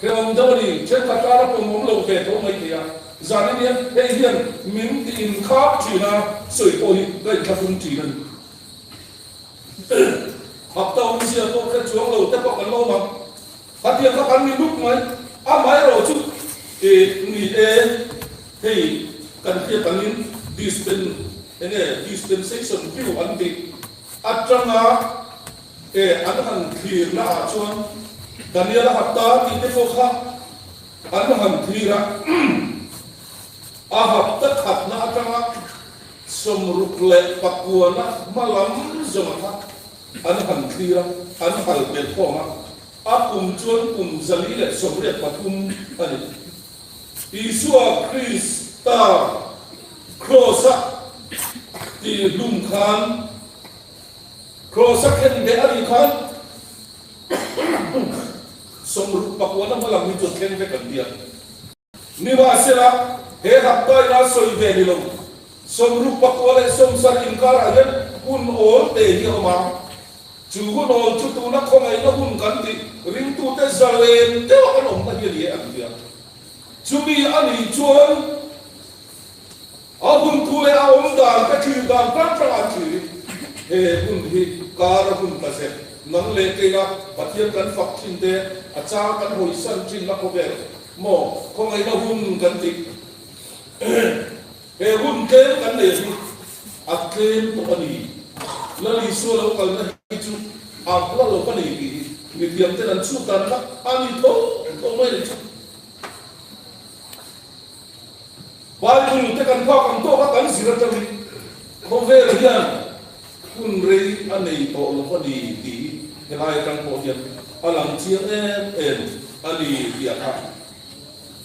Hrehawm deuh a ni, thenkhat kara pawm awm lo ve tho mai thei a. Zanin hian hei hian min ti inkhak thin a, sawi pawh hi ka inthlahrung thin a ni. Hapta awmzia pawh hre chuang lo te pawh kan la awm ang. Khatiang kha kan ni nuk mai. Amaherawh chu e ni e, hei kan hriat angin dispen enge dispensation view an tih atanga e an han thlirna ah chuan Daniel-a hapta tih te pawh kha an han thlir a. A hapta khatna atanga 69-na hma lam zawnga kha An han thlir a, an hal belh khawm a, a kum chuan kum 483 a ni. Isua Krista Kraws-a tihhlum khan, Kraws-a khenbeh a nih khan 69 na hmalam hi chuan thleng vek an ti a. Nimahsela, he haptaina sawi ve ni lo, 69 leh 70 inkarah hian hun awl te hi a awm a. Chu hun awl chu tuna khawngaihna hun kan tih ringtute zalen deuha kan awmna hi a ni e an ti a. Chumi a nih chuan a hun thu leh a awm dan ka thlir dan hrang hrangah an thlir in he hun hi kar a hun ta zet. Nang leh keia Pathian kan fak thin te, a chang kan hawisan thin la khawvel maw khawngaihna hun kan tih he hun tlem kan nei hi a tlem tawh a ni. Lal Isua lo kalna hi chu a hla lo ka nei tih hi mithiam ten an chhut dan kha a ni tho tho mai a ni chu. Bible te kan phak ang tawk a kan zir atangin khawvel hian hun rei a nei tawh lo a ni tih hi helai atang pawh hian a lang chiang em em a ni tih a kha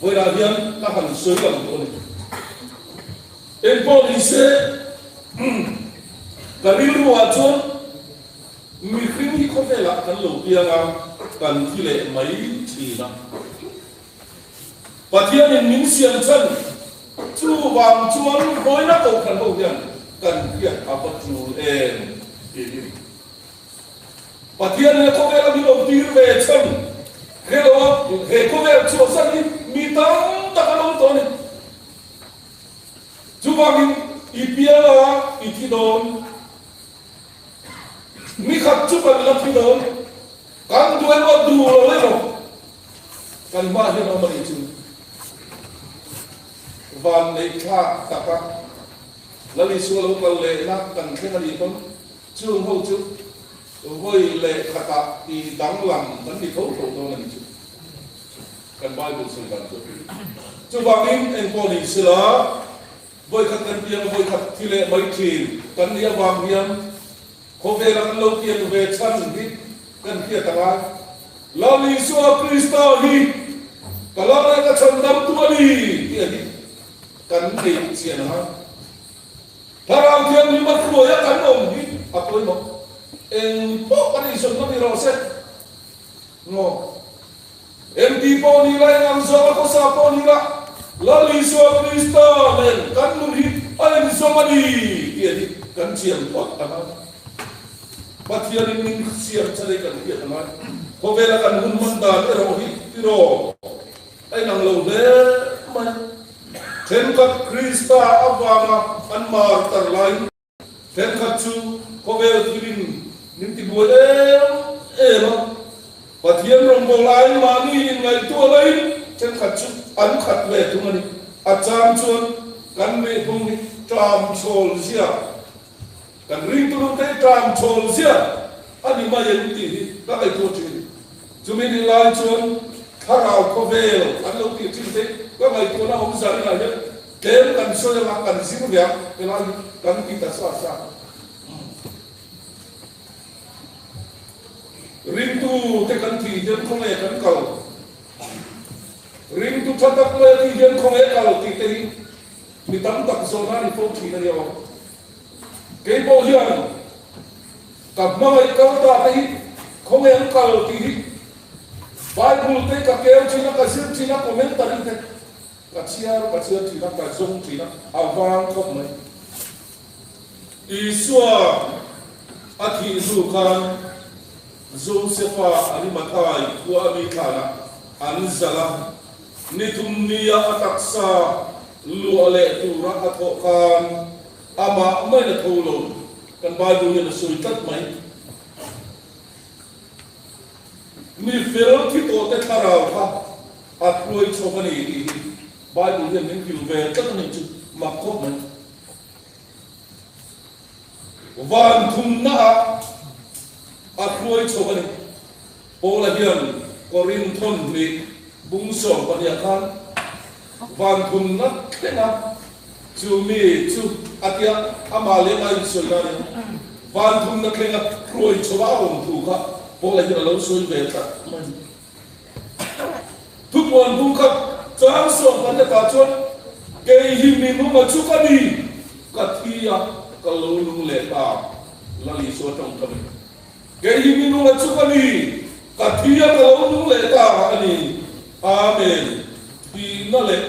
vawilah hian ka han sawi lang tawh a ni. Engpawh ni se ka rilru ah chuan mihring hi khawvelah kan lo piang a, kan thi leh mai thin a. Pathianin min siam chhan chuvang chuan hawina kohhran ho hian kan hriat a va tul em tih hi. Pathian he khawvela min awm tir ve chhan hre lo a, he khawvel chhuahsan hi mi tam tak an awm tawh a ni. Chuvangin i piang a, i thi dawn. Ni khat chu kan la thi dawn. Kan duh emaw duh lo emaw kan hmah hian awm a nih chu. Vanneih thlak taka Lal Isua lo kal lehna kan thleng a nih pawn chung ho chu vawi leh khatah ti danglam kan ni tho tho dawn a nih chu. Kan Bible sawi dan chu. Chuvangin engpawh ni sela vawi khat kan piang vawi khat thi leh mai thin kan nih avang hian Khawvela kan lo pian ve chhan hi kan hriat a ngai. Lal Isua Krista hi ka lal leh ka chhandamtu a ni tih a hi kan neih chian a ngai. Thlarau Thianghlim a hruaia kan awm hi a pawimawh. Eng pawh kan insawn ni rawh se. Maw? Eng ti pawh ni la, eng ang zawng a khawsa pawh ni la, Lal Isua Krista nen kan nun hi a inzawm a ni tih hi kan chian phawt a ngai. Pathianin min siam chhan hi kan hriat a ngai. Khawvela kan hun hman dan erawh hi tiraw a inang lo hle mai. Thenkhat Krista avanga an martar laiin Thenkhat chu khawvel thilin min ti buai em em a, Pathian rawngbâwl aiin mahni inngaihtuah laiin thenkhat chu an khat ve thung a ni. A chang chuan kan mihung hi ṭam chhawl zia, kan ringtu te hi ṭam chhawl zia a ni mai em tih hi ka ngaihtuah ṭhin. Chumi ni lai chuan thlarau khawvel an lo tih ṭhin te ka ngaihtuahna awm zarinah hian Tlem kan sawi anga kan zir ve ang helai hi kan ti ta sa sa. Ringtu te kan thih hian khawnge kan kal? Ringtu tha tak mai a thih hian khawnge kal tih te hi mi tam tak zawhna a ni fo thin a nia aw. Kei pawh hian ka hmangaih kal ta te hi khawnge an kal tih hi Bible te ka keu thin a, ka zir thin a, commentary te Ka chhiar ka chhiar thin a, ka zawng thin a, a vang khawp mai. Isua a thih hnu khan Josefa Arimathai khua a mi thlanah an zalh a, ni thum nia a taksa. Luah leh tura a thawh khan amah maiin a tho lo. Kan Bible hian a sawi tlat mai. Mi fel thi tawhte thlarau kha a hruai chho a ni tih hi Bible hian min hrilh ve tlat a nih chu mak khawp mai. Van thumnaah a hruai chho a ni. Paula hian Korinthon hnih bung 12 khan van thumna thlenga chu mi chu a tia amah leh amah insawi dan in van thumna thlenga hruai chho a awm thu kha Paula hian a lo sawi ve tlat mai. Thupuan bung kha chang 18 ah chuan kei hi mi nunga chu ka ni, ka thi a, ka lo nung leh ta, Lal Isua tawngkam in. Kei hi mi nunga chu ka ni, ka thi a ka lo nung leh ta a ni. Amen. Thihna leh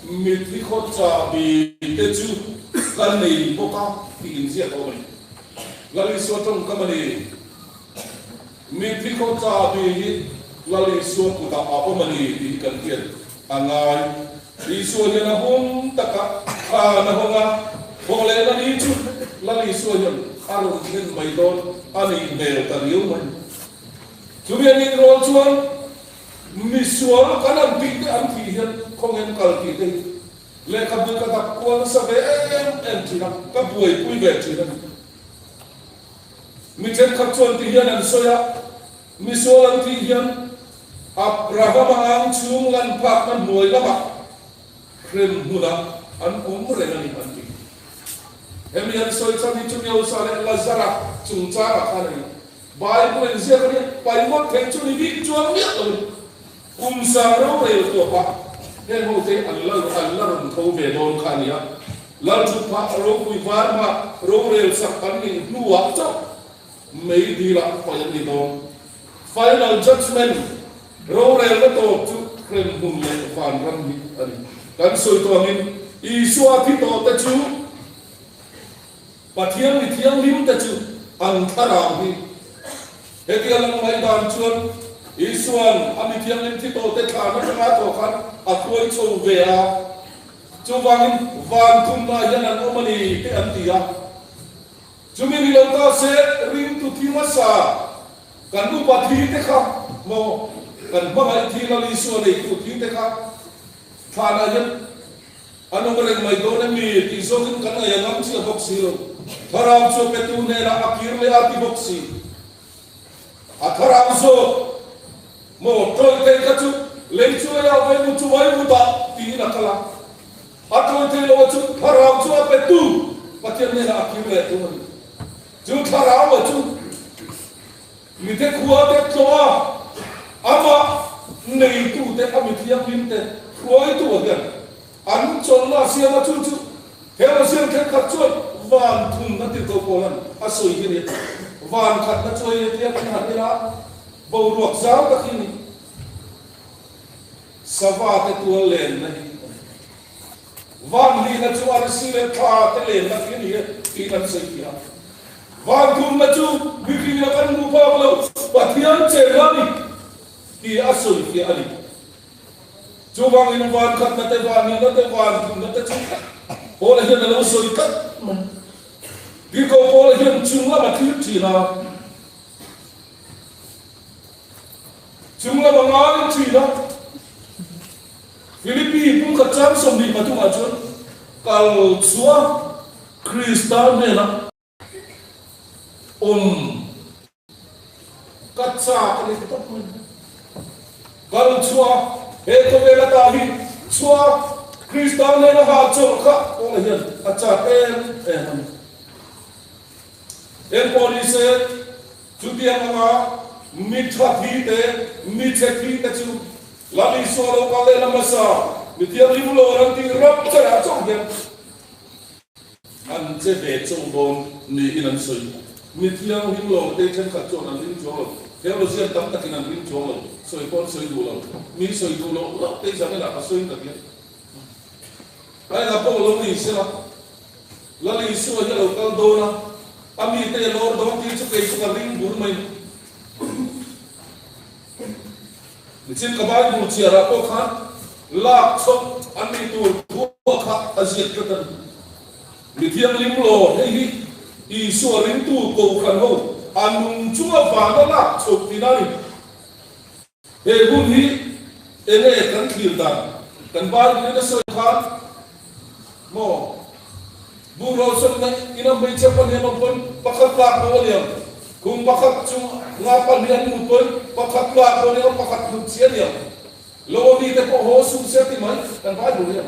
mithi khaw chahbi te chu ka nei bawk a tih inziak a awm a ni. Lal Isua tawngkam a ni. Mithi khaw chahbi hi Lal Isua kutah a awm a ni tih hi kan hriat a ngai. Isua hian a hum taka thlan a hawng a, thawhlehna ni chu Lal Isua hian a rawn thlen mai dawn a nih hmel ta riau mai. Chumi an inrawl chuan misual kan an tih te an thih hian khawngen kal tih te hi lehkhabu ka dap kual nasa ve em em thin a, ka buaipui ve thin a ni. Mi thenkhat chuan ti hian an sawi a, misual an thih hian Abrahama ang chhung lan phakna hnuai lamah hrem hmunah an awm reng a ni an ti. Hemi an sawi chhan hi chu Miosa leh Lazara chungchangah khan a ni. Bible in ziak a nia, pai ngawt thei chu ni bik chuang miah lo in kum sang rorel tawpah heng ho te an la an la rawn tho ve dawn kha a ni a. Lalthutphah ropui var hma rorel sak an nih hnuah chauh Mei dilah pai an ni dawn. Final judgement, rorelna tawp chu hremhmun leh vanram hi a ni. Kan sawi tawh angin Isua thi tawhte chu Pathian mi thianghlimte chu an thlarau hi. Hetia lang mai dan chuan Isua'n a mi thianghlim thi tawhte thlan atanga thawh khan a hruai chho ve a. Chuvangin van thumnah hian an awm a ni te an ti a. Chumi ni lo ta se ringtu thi hmasa kan upa thi te kha maw kan hmangaih thi Lal Isua neitu thi te kha thlanah hian an awm reng mai dawn em mi tih zawkin kan ngaih a ngam chiah bawk si lo. Thlarau chu petu hnenah a kir leh a ti bawk si. A thlarau zawk maw tawih thei kha chu lei chu ei a vaimut chu vaimut ah tiin a kal a. A ṭawi thei lo a chu thlarau chu a petu Pathian hnenah a kir leh thung a ni. Chu thlarau a chu mite khua te tlawh a, amah neitute a mi thianghlimte hruaitu a hian an chawlhna a siam a, chu chu Theologian thenkhat chuan van thumna tirhkoh Paulan a sawi hi a ni. Van khatna chu hei hetiang in han en a, boruak zau tak hi a ni. Sava te tual lenna hi a ni. Van hlihna chu arsi leh thla te lenna khi a ni e tiin an sawi tih a. Van thumna chu mihring la kan hmuh phak lo, Pathian chenna a ni tih a sawi fiah a ni. Chuvangin van khatna te, van hlihna te, van thumna te chu Paula hian a lo sawi tlat mai. Tirhkoh Paula hian chung lam a thlir thin a. Chung lama ngai thin a, Philippi pumkhat chang 23 ah chuan kal chhuah Krista hnena awm ka chak a ni tawp mai. Kal chhuah he khawvel ata hi chhuah Krista hnena ha chawlh kha Paula hian a chak em em a ni. Engpawh ni se, Chutiang anga mi tha thi te, mi chhe thi te chu Lal Isua lo kal leh la hmasa, mi thianghlim lo an tih ram cherah chauh hian an che ve chauh dawn niin an sawi. Mi thianghlim lo te thenkhat chuan an ring chuang lo, theologian tam takin an ring chuang lo, sawi pawh an sawi duh lo, mi sawi duh loh loh te zaninah ka sawi ta hian a engah pawh lo ni sela. Lal Isua hi a lo kal dawn a, a mite a lawr dawn tih chu kei chu ka ring bur mai. Nichin ka Bible chhiarah pawh khan lak chhawk an nih tur thu a kha. a ziak tlat a ni. Mi thianghlim lo, hei hi Isua ringtu kohhran ho a nung chunga vana lak chhoh tihna a ni. He hun hi enge kan thlir dan? Kan Bible-in a sawi khan maw, Bungraw sawmna ina hmeichhe pahnih an awm pawn pakhat lak lo a liam, kum pakhat chu nga pahnih an mut pawn pakhat lak lo a liam, pakhat hnut chi a liam. Lo a mite pawh haw suh se ti mai kan Bible hian.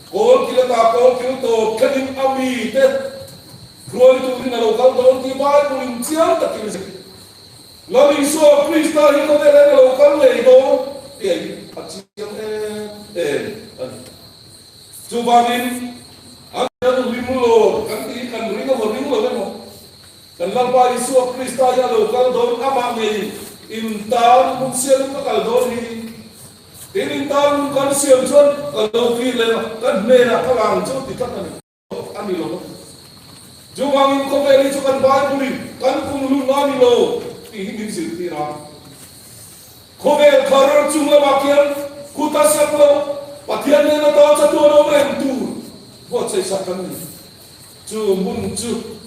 Kawl kil ata kawl kil tawp thlengin a mite hruai turin a lo kal dawn tih Bible in chiang takin a zir. Lal Isua Krista hi khawvel hian a lo kal ngei dawn tih a in a chiang em em a ni. Chuvangin an rim lo kan tih hi kan ring emaw ring lo emaw Kan Lalpa Isua Krista hi a lo kal dawn amah ngeiin in tan hmun siam ka kal dawn hi. Tin in tan hmun kan siam chuan ka lo kir leh a, ka hnenah ka lang chu ti tlat a ni. A ni lo. Chuvangin khawvel hi chu kan Bible in kan kum lun a ni lo tih hi min zirtir a. Khawvel thar chung lamah khian kut a sak lo, Pathian nen atan chatuan awm reng tur buatsaih sak kan ni. Chu hmun chu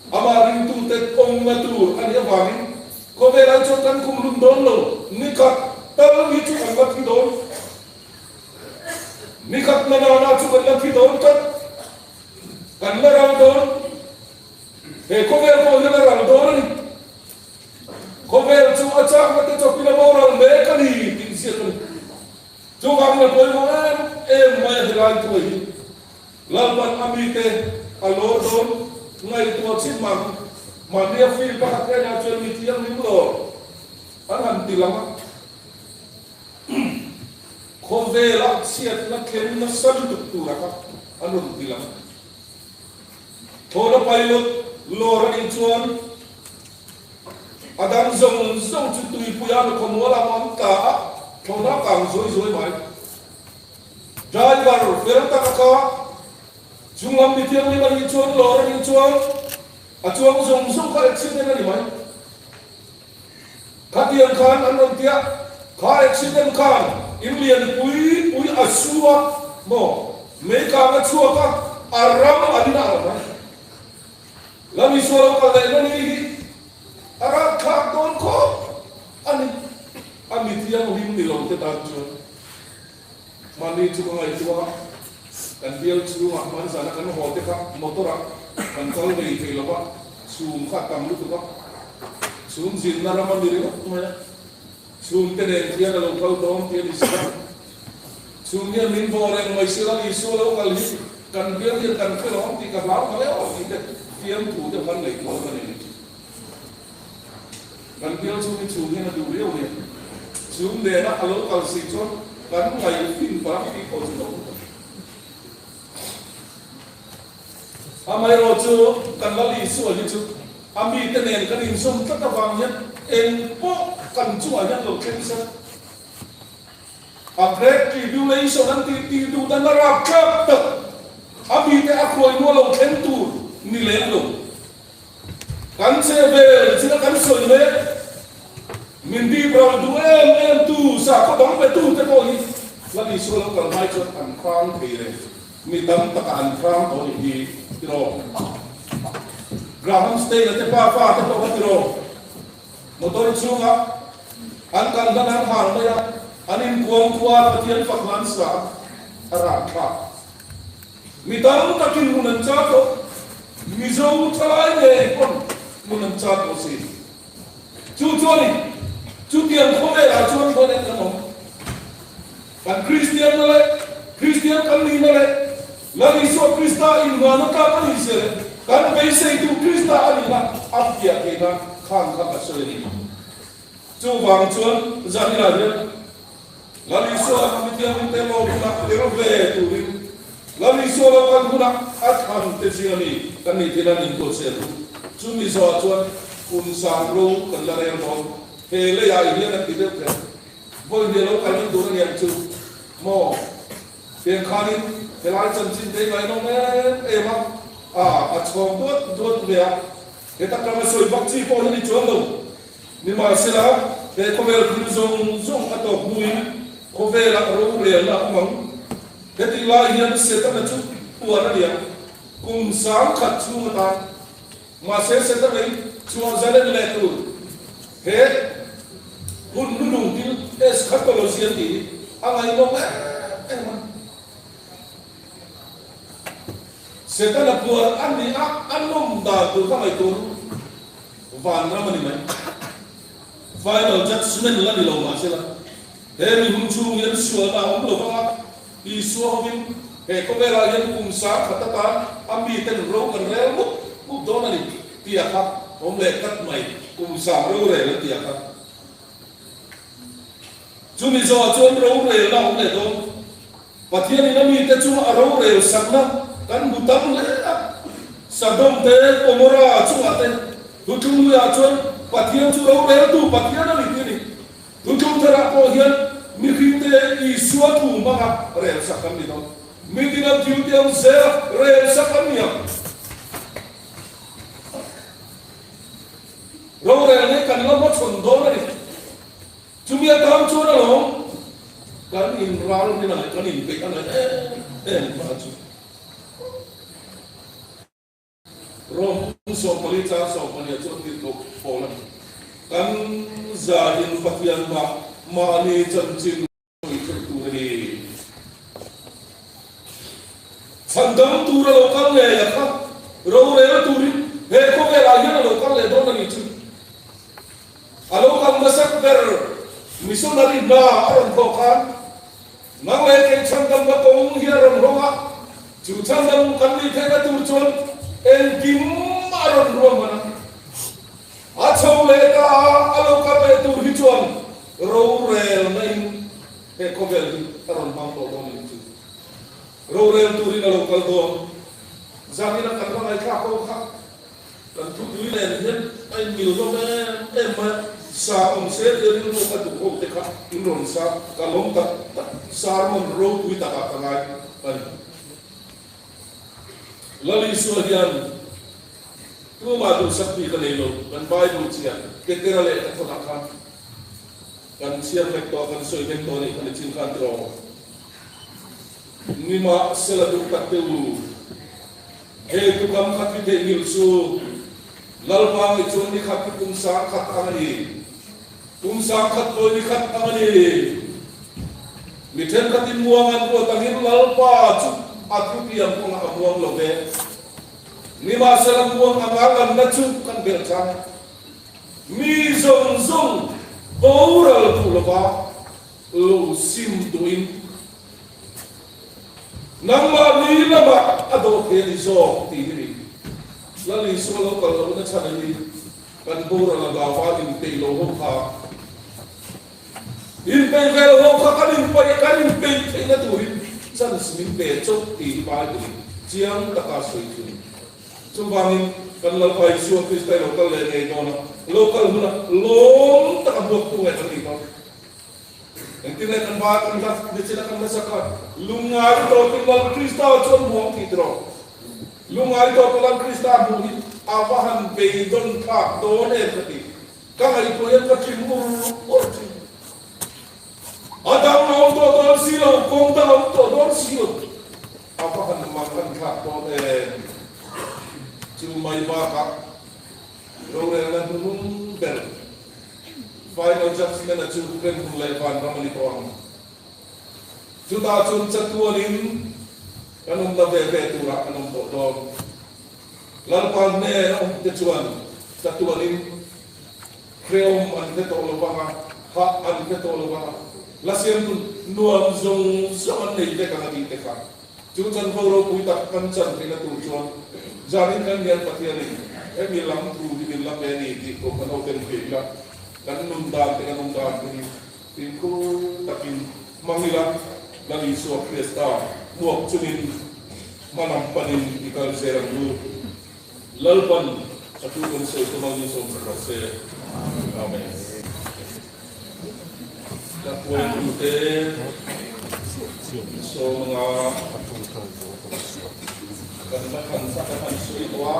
amah ringtute awmna tur a nih avangin khawvelah chuan kan kum lun dawn lo, nikhat tal hi chu kan la thi dawn. Nikhat na nana chu kan la thi dawn tlat, kan la ral dawn. He khawvel pawh hian a ral dawn a ni. Khawvel chu a chakna te chawpin a boral mek a ni tih ziak a ni. Chuvangin a pawimawh em em mai a helai thuai hi. Lalpan a mite a lawr dawn ngaihtuah chin mang mahnia fir pakhat hnenah chuan mi thianghlim lawr an han ti lang a. Khawvela chhiatna thleng nasa lutuk tura kha an rawn ti lang. Thawhna pilot lawr a nih chuan a dang zawng zawng chu tuipuia lukhamual ang an tla a, thlawhna a kang zuai zuai mai. Driver fel tak a kha chunglam mi thianghlim a nih chuan lawr a nih chuan a chuang zawng zawng kha accident a ni mai. Khatiang khan an rawn ti a, kha accident khan in lian pui pui a su a maw, mei kang a chhuak a, a ram a rin a ang mai. Lam Isua lo kal leh na ni hi a rapthlak dawn khawp a ni, a mi thianghlim ni lo te tan chuan. Mahni chu ka ngaihtuah a, kan bial chhungah hmanzana kan haw te kha motor ah kan kal ngei thei lo va, chhum kha a tam lutuk a, chhum zinna ram a ni ringawt mai a, chhum te nen khian a lo kal dawn tih a ni si a, chhum hian min vaw reng mai si ral Isua lo kal hi kan bial hian kan hre lo ang tih ka hlau ta leh tih te fiamthu deuh khan ngaihtuah ka nei. Kan bial chhung hi chhum hian a duh riau nia. Chhum nena a lo kal si chuan kan ngaihfin vang tih pawh chu lo awm ta. Amaherawh chu kan Lal Isua hi chu a mite nen kan inzawm tlat avang hian eng pawh kan chungah hian lo thleng se. A Great Tribulation an tih tih duh dan a rapthlak tak a mite a khuainu a lo thleng tur ni lem lo. Kan che vel china kan sawi mek, min bik ral duh em em tu, sakhaw dang pe tu te pawh hi Lal Isua lo kal hmai chuan an hrang thei reng. Mi tam takah an hrang tawh nih hi tiraw. Graham Stein-a te pa fa te pawh kha tiraw. Motor chhungah an kal hlan an hal mai a, an inkuang kual Pathian fak hlan sa a rahthlak. Mi tam takin nun an cha tawh, Mizo thalai ngei pawn nun an cha tawh si. Chu chuanin chutiang khawvelah chuan khawn en kan awm. Kan Kristianna leh Kristian kan nihna leh Lal Isua Krista inngahna tlak a nih zia leh kan beiseitu Krista a nihna a fiah theihna khan kha ka sawi a ni. Chuvang chuan Zahira hian Lal Isua a mithiangin te lo hunah tel ve turin Lal Isua lo kal hunah a thlan te zing a mi kan nih theih nan inbuatsaih a duh. Chumi zawhah chuan kum sang ro kan la rel dawn. He leiah hian a ti deuh kher. Vawi hnih lo kal ning tur a ni ang chu maw? Tiang khanin helai chanchin te ngainawm em em a, a a chhawng duat duat ve a. Heta tanga sawi vak chi pawh hi ni chuang lo. Nimahsela, he khawvel thil zawng zawng a tawk hnuin. Khawvelah rorelna a awm ang. Hetih lai hian Setana chu puan a ni ang, kum 10,000 chhung atan. Mahse Setana hi chhuah zalen leh tur he hun hnunung thil eschatology an tih hi a ngaihnawm em em a. Setana puan a ni a, a nawm dan tur kha ngaihtuah ru. Vanram a ni mai. Final judgement la ni lo mahsela, he mi hun chhung hian sualna a awm lo vang a, Isua hovin he khawvelah hian kum 10,000 atan a miten ro kan rel mup mup dawn a ni tih a kha awm leh tlat mai, kum sang rorel an tih a kha. Chumi zawhah chuan rorelna a awm leh dawn. Pathianin a mite chunga a rorel sakna kan hmu tam hle a. Sodom te, Gomorrah chungah te Thutlungluiah chuan Pathian chu roreltu Pathian a ni tih a ni. Thutlung tharah pawh hian mihringte Isua thu hmanga rel sak kan ni dawn. Mitin an thil te ang zela rel sak an ni ang. Rorel hi kan la hmachhawn dawn a ni. Chumi atan chuan alawm kan inral rin a leh kan inpeih a ngaih em em hma chu. Rom 14 chang 14 chuan tir tawh pawl a ni. Kan zahin Pathian mah mahni chanchin sawi theih tur a ni. Chhandam tur a lo kal ngei a kha, rorel turin he khawvelah hian a lo kal leh dawn a ni chu. A lo kal hmasak ber missionary hna a rawn thawh khan nang leh kei chhandamna kawng hi a rawn hawng a, chu chhandam kan nih theihna tur chuan engkim a rawn ruahman a. A chho leh ta a, a lo kal leh tur hi chuan rorelna in he khawvel hi a rawn hmang tawh dawn a ni chu. Rorel turin a lo kal dawn. Zanina kan va ngaihthlak ho kha. Kan thupui nen hian a inmil hlawm em em mai a, sa awm se tia rilru ka duh ho te kha in rawn sa ka lawm tak tak, sermon ropui takah ka ngai a ni. Lal Isua hian tumah duhsak bik a nei lo, kan Bible chhiar Petera leh ka thawnah khan kan chhiar vek tawh a, kan sawi vek tawh a nih kha nichin khan tiraw. Nimahsela duh tak te u. He tukam khat hi theihnghilh chu Lalpa nge chuan ni khat hi kum 10,000 ang a ni. Kum 10,000 kawi ni khat ang a ni. Mi thenkhatin muang an ruat angin Lalpa chu a thutiam kawngah a muang lo ve. Nimahsela muang anga lanna chu kan belh chang. Mi zawng zawng boral duh lova lo sim duhin Nangmah ni lamah a dawh thei a ni zawk tih hi ni. Lal Isua lo kal lohna chhan a hi kan boral a dava inpeih lo ho kha. Inpeih ve lo ho kha kan inpeih kan inpeih theihna turin chance min pe chauh tih hi Bible in chiang taka sawi thung. Chuvangin kan Lalpa Isua Krista i lo kal leh ngei dawn a, lo kal hunah lawm taka hmuaktu nge kan nih dawn? Engtin nge kan ba kan hla nichin a kan hla sak a, Lungngai tawpin Lal Krista chuan hmu ang tih tiraw? Lungngai tawpa Lal Krista hmuh hi a va han beidawn thlak dawn em ka ti. Ka ngaihtuah hian ka thin ur ur thin. A dang a awm tawh dawn si lo, kawng dang a awm tawh dawn si lo. A va han mak han thlak dawn em? Chu mai bakah rorelna hnuhnung ber Final judgement a chu Hremhmun leh Vanram a ni tawh ang. Chutah chuan chatuanin kan awmna ve ve turah kan awm tawh dawn. Lalpa hnen a awm te chuan chatuanin hrehawm an hre tawh lo vang a, hah an hre tawh lo vang a, la siamtu nuam zawng zawng an nei vek ang a tih te kha. Chu chanvo ropui tak kan chan theihna tur chuan zanin kan hian Pathianin hemi lam thu hi min la pe a ni tih pawh kan hoten hria ila, kan nun dan te kan awm dan te hi fimkhur takin hmang ila, Lal Isua Krista hmuak chungin hma lam panin i kal zel ang u. Lalpan a thu kan sawi tum ang in sawm sak rawh se. Amen. Ka hruaitute sawm anga kan la than sak a han sawi tawh a,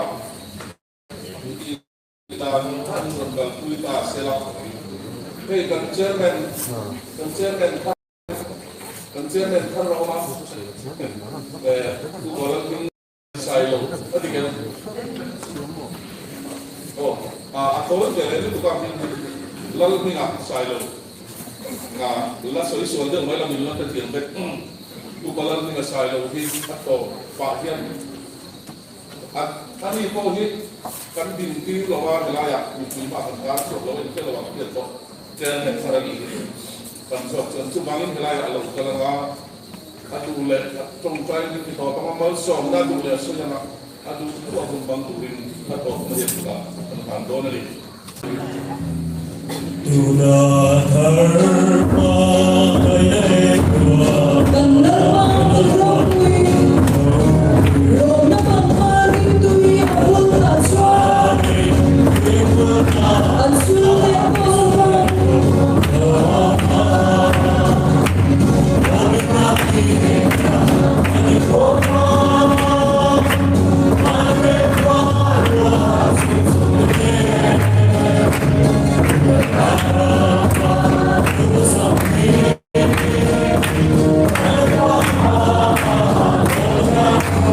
tih dan an rawn kalpui ta sela. Hei kan chairman, kan chairman kha. Kan chairman thar a awm a, Pu Valalhming Sailo a ti ken. Aw, a thawi ve leh lutuk a, Lalhminga Sailo nga la sawi sual deuh mai la min la hrethiam vek. Pu Valalhminga Sailo hi a tawp pah hian a ani pawh hi kan din tir lo a, helaiah mipui hma kan kar chhuak lo a inhre lo ang hriat pawh chairman thar a nih hi. Kan chhuak chuan chuvangin helaiah a lo kal ang a, a duh leh a tawngtai min ti tawp ang a, malsawmna a duh leh a sawi ang a, a duh duh a hun bang turin a tawp mai a kutah kan hlan dawn a ni. Tuna thar hma ka leh khua. Kan Lalpa kan ropui rawhna pangpar ringtui a hul ta chuan an sul leh pawl rawng.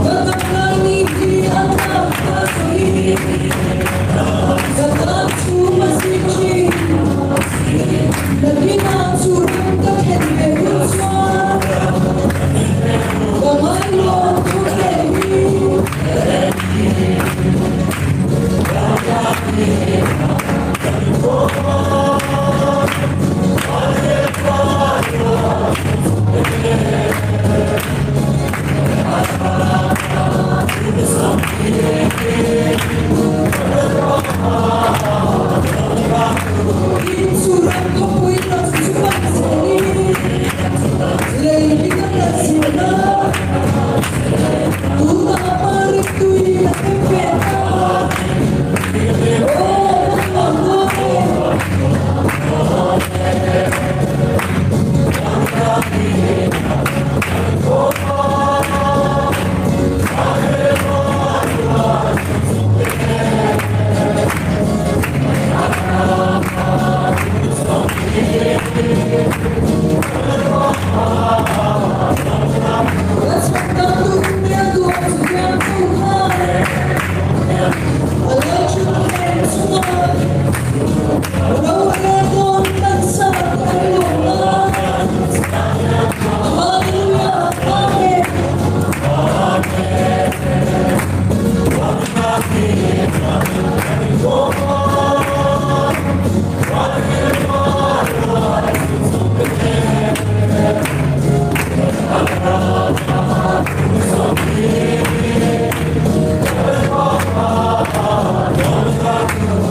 Ka dam lai ni hi a tlak ta si, ka tan chhung a zik thin. Nakinah chu ram ka thlen ve hun chuan ka ngailawm thu leh hi. Tin chu ram khawpui lam chu pan zelin lei hi ka la zir a, tunah Marik tui a hem ve ta. Aw ka nuam dawn e. Ka chhan dang duh hmel duah chu hian chu khan a lo thut thleng chunga rorel dawn kan sa te an lawm a. Hallelujah Amen.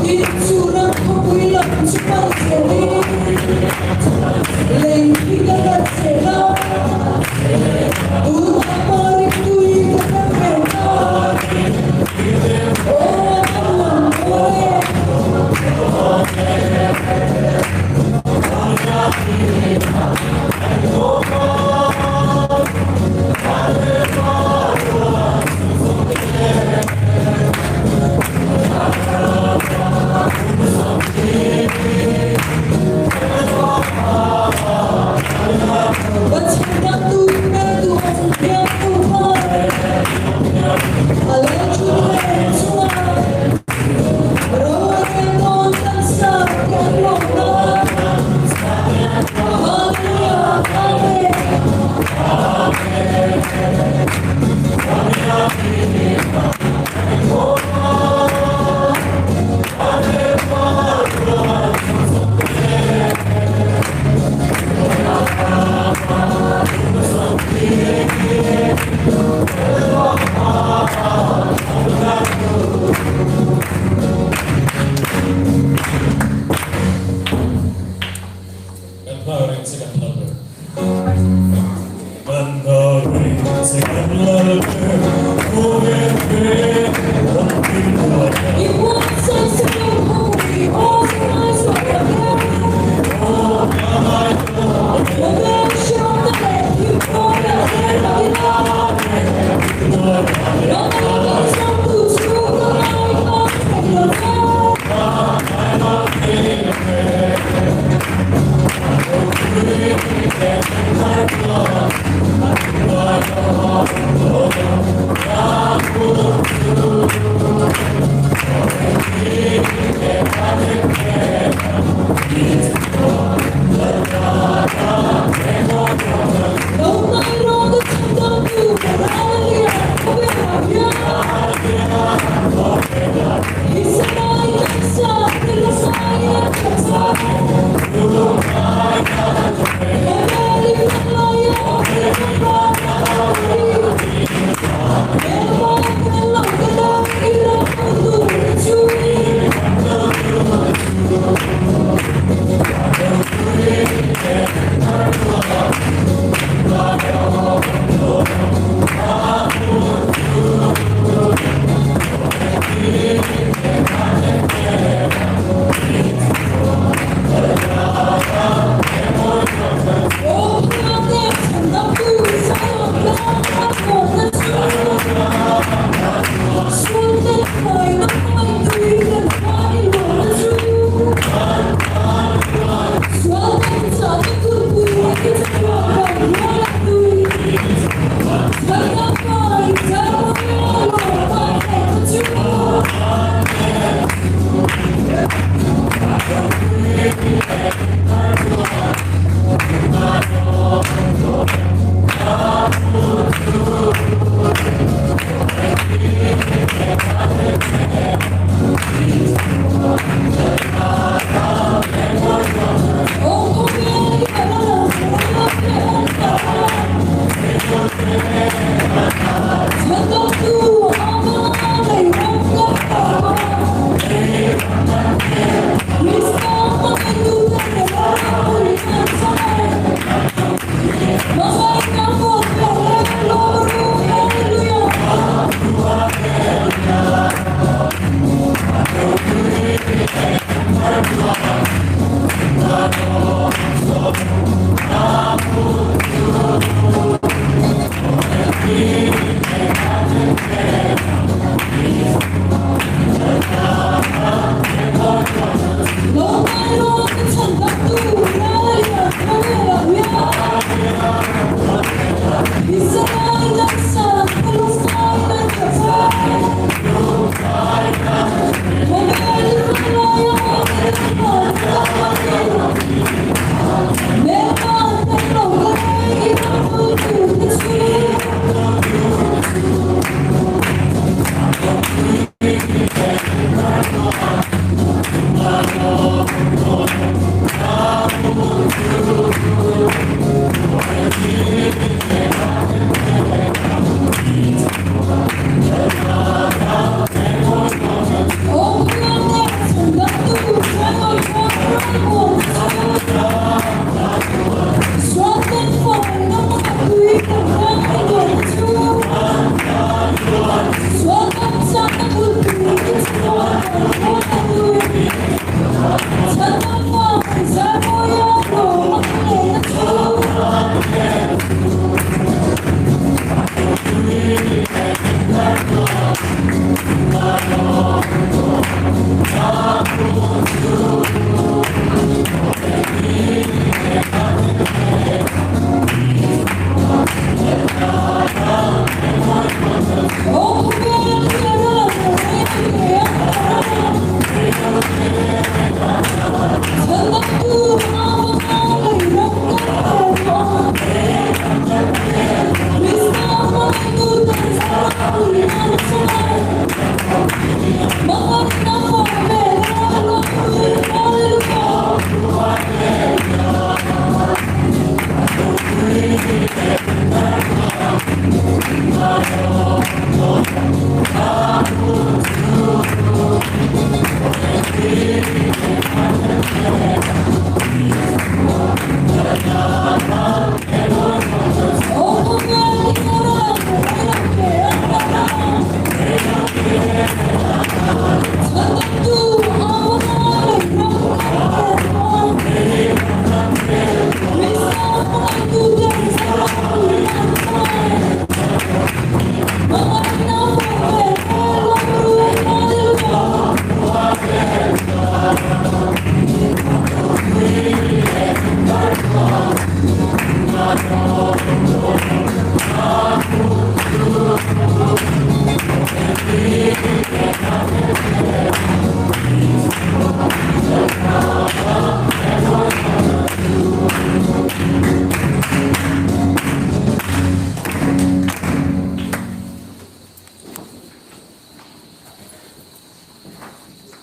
Tin chu ram khawpui lam chu pan zelin lei hi ka rat zel a, tunah Marik tui ka rat ve ta. Aw ka nuam dawn e.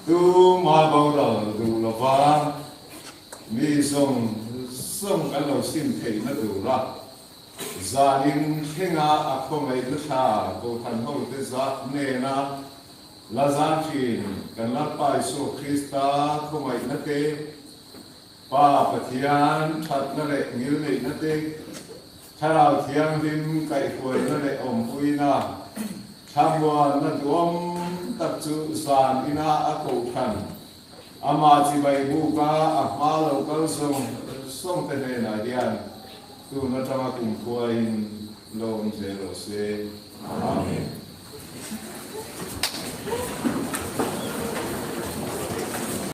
Tuma boral duh lova mi zawng zawng kan lo sim theihna tura zanin thlenga a khawngaihna thla Kohhran hote zah nena la zan thin kan Lalpa Isua Krista khawngaihna te, Pa Pathian thatna leh ngilneihna te, Thlarau Thianghlim kaihhruaina leh awmpuina, thlamuanna duhawm tak chu zan ina a kohhran, amah chibai buka a hma lo kal zawng zawng te hnenah hian tun atanga kumkhuain lo awm zel rawh se. Amen.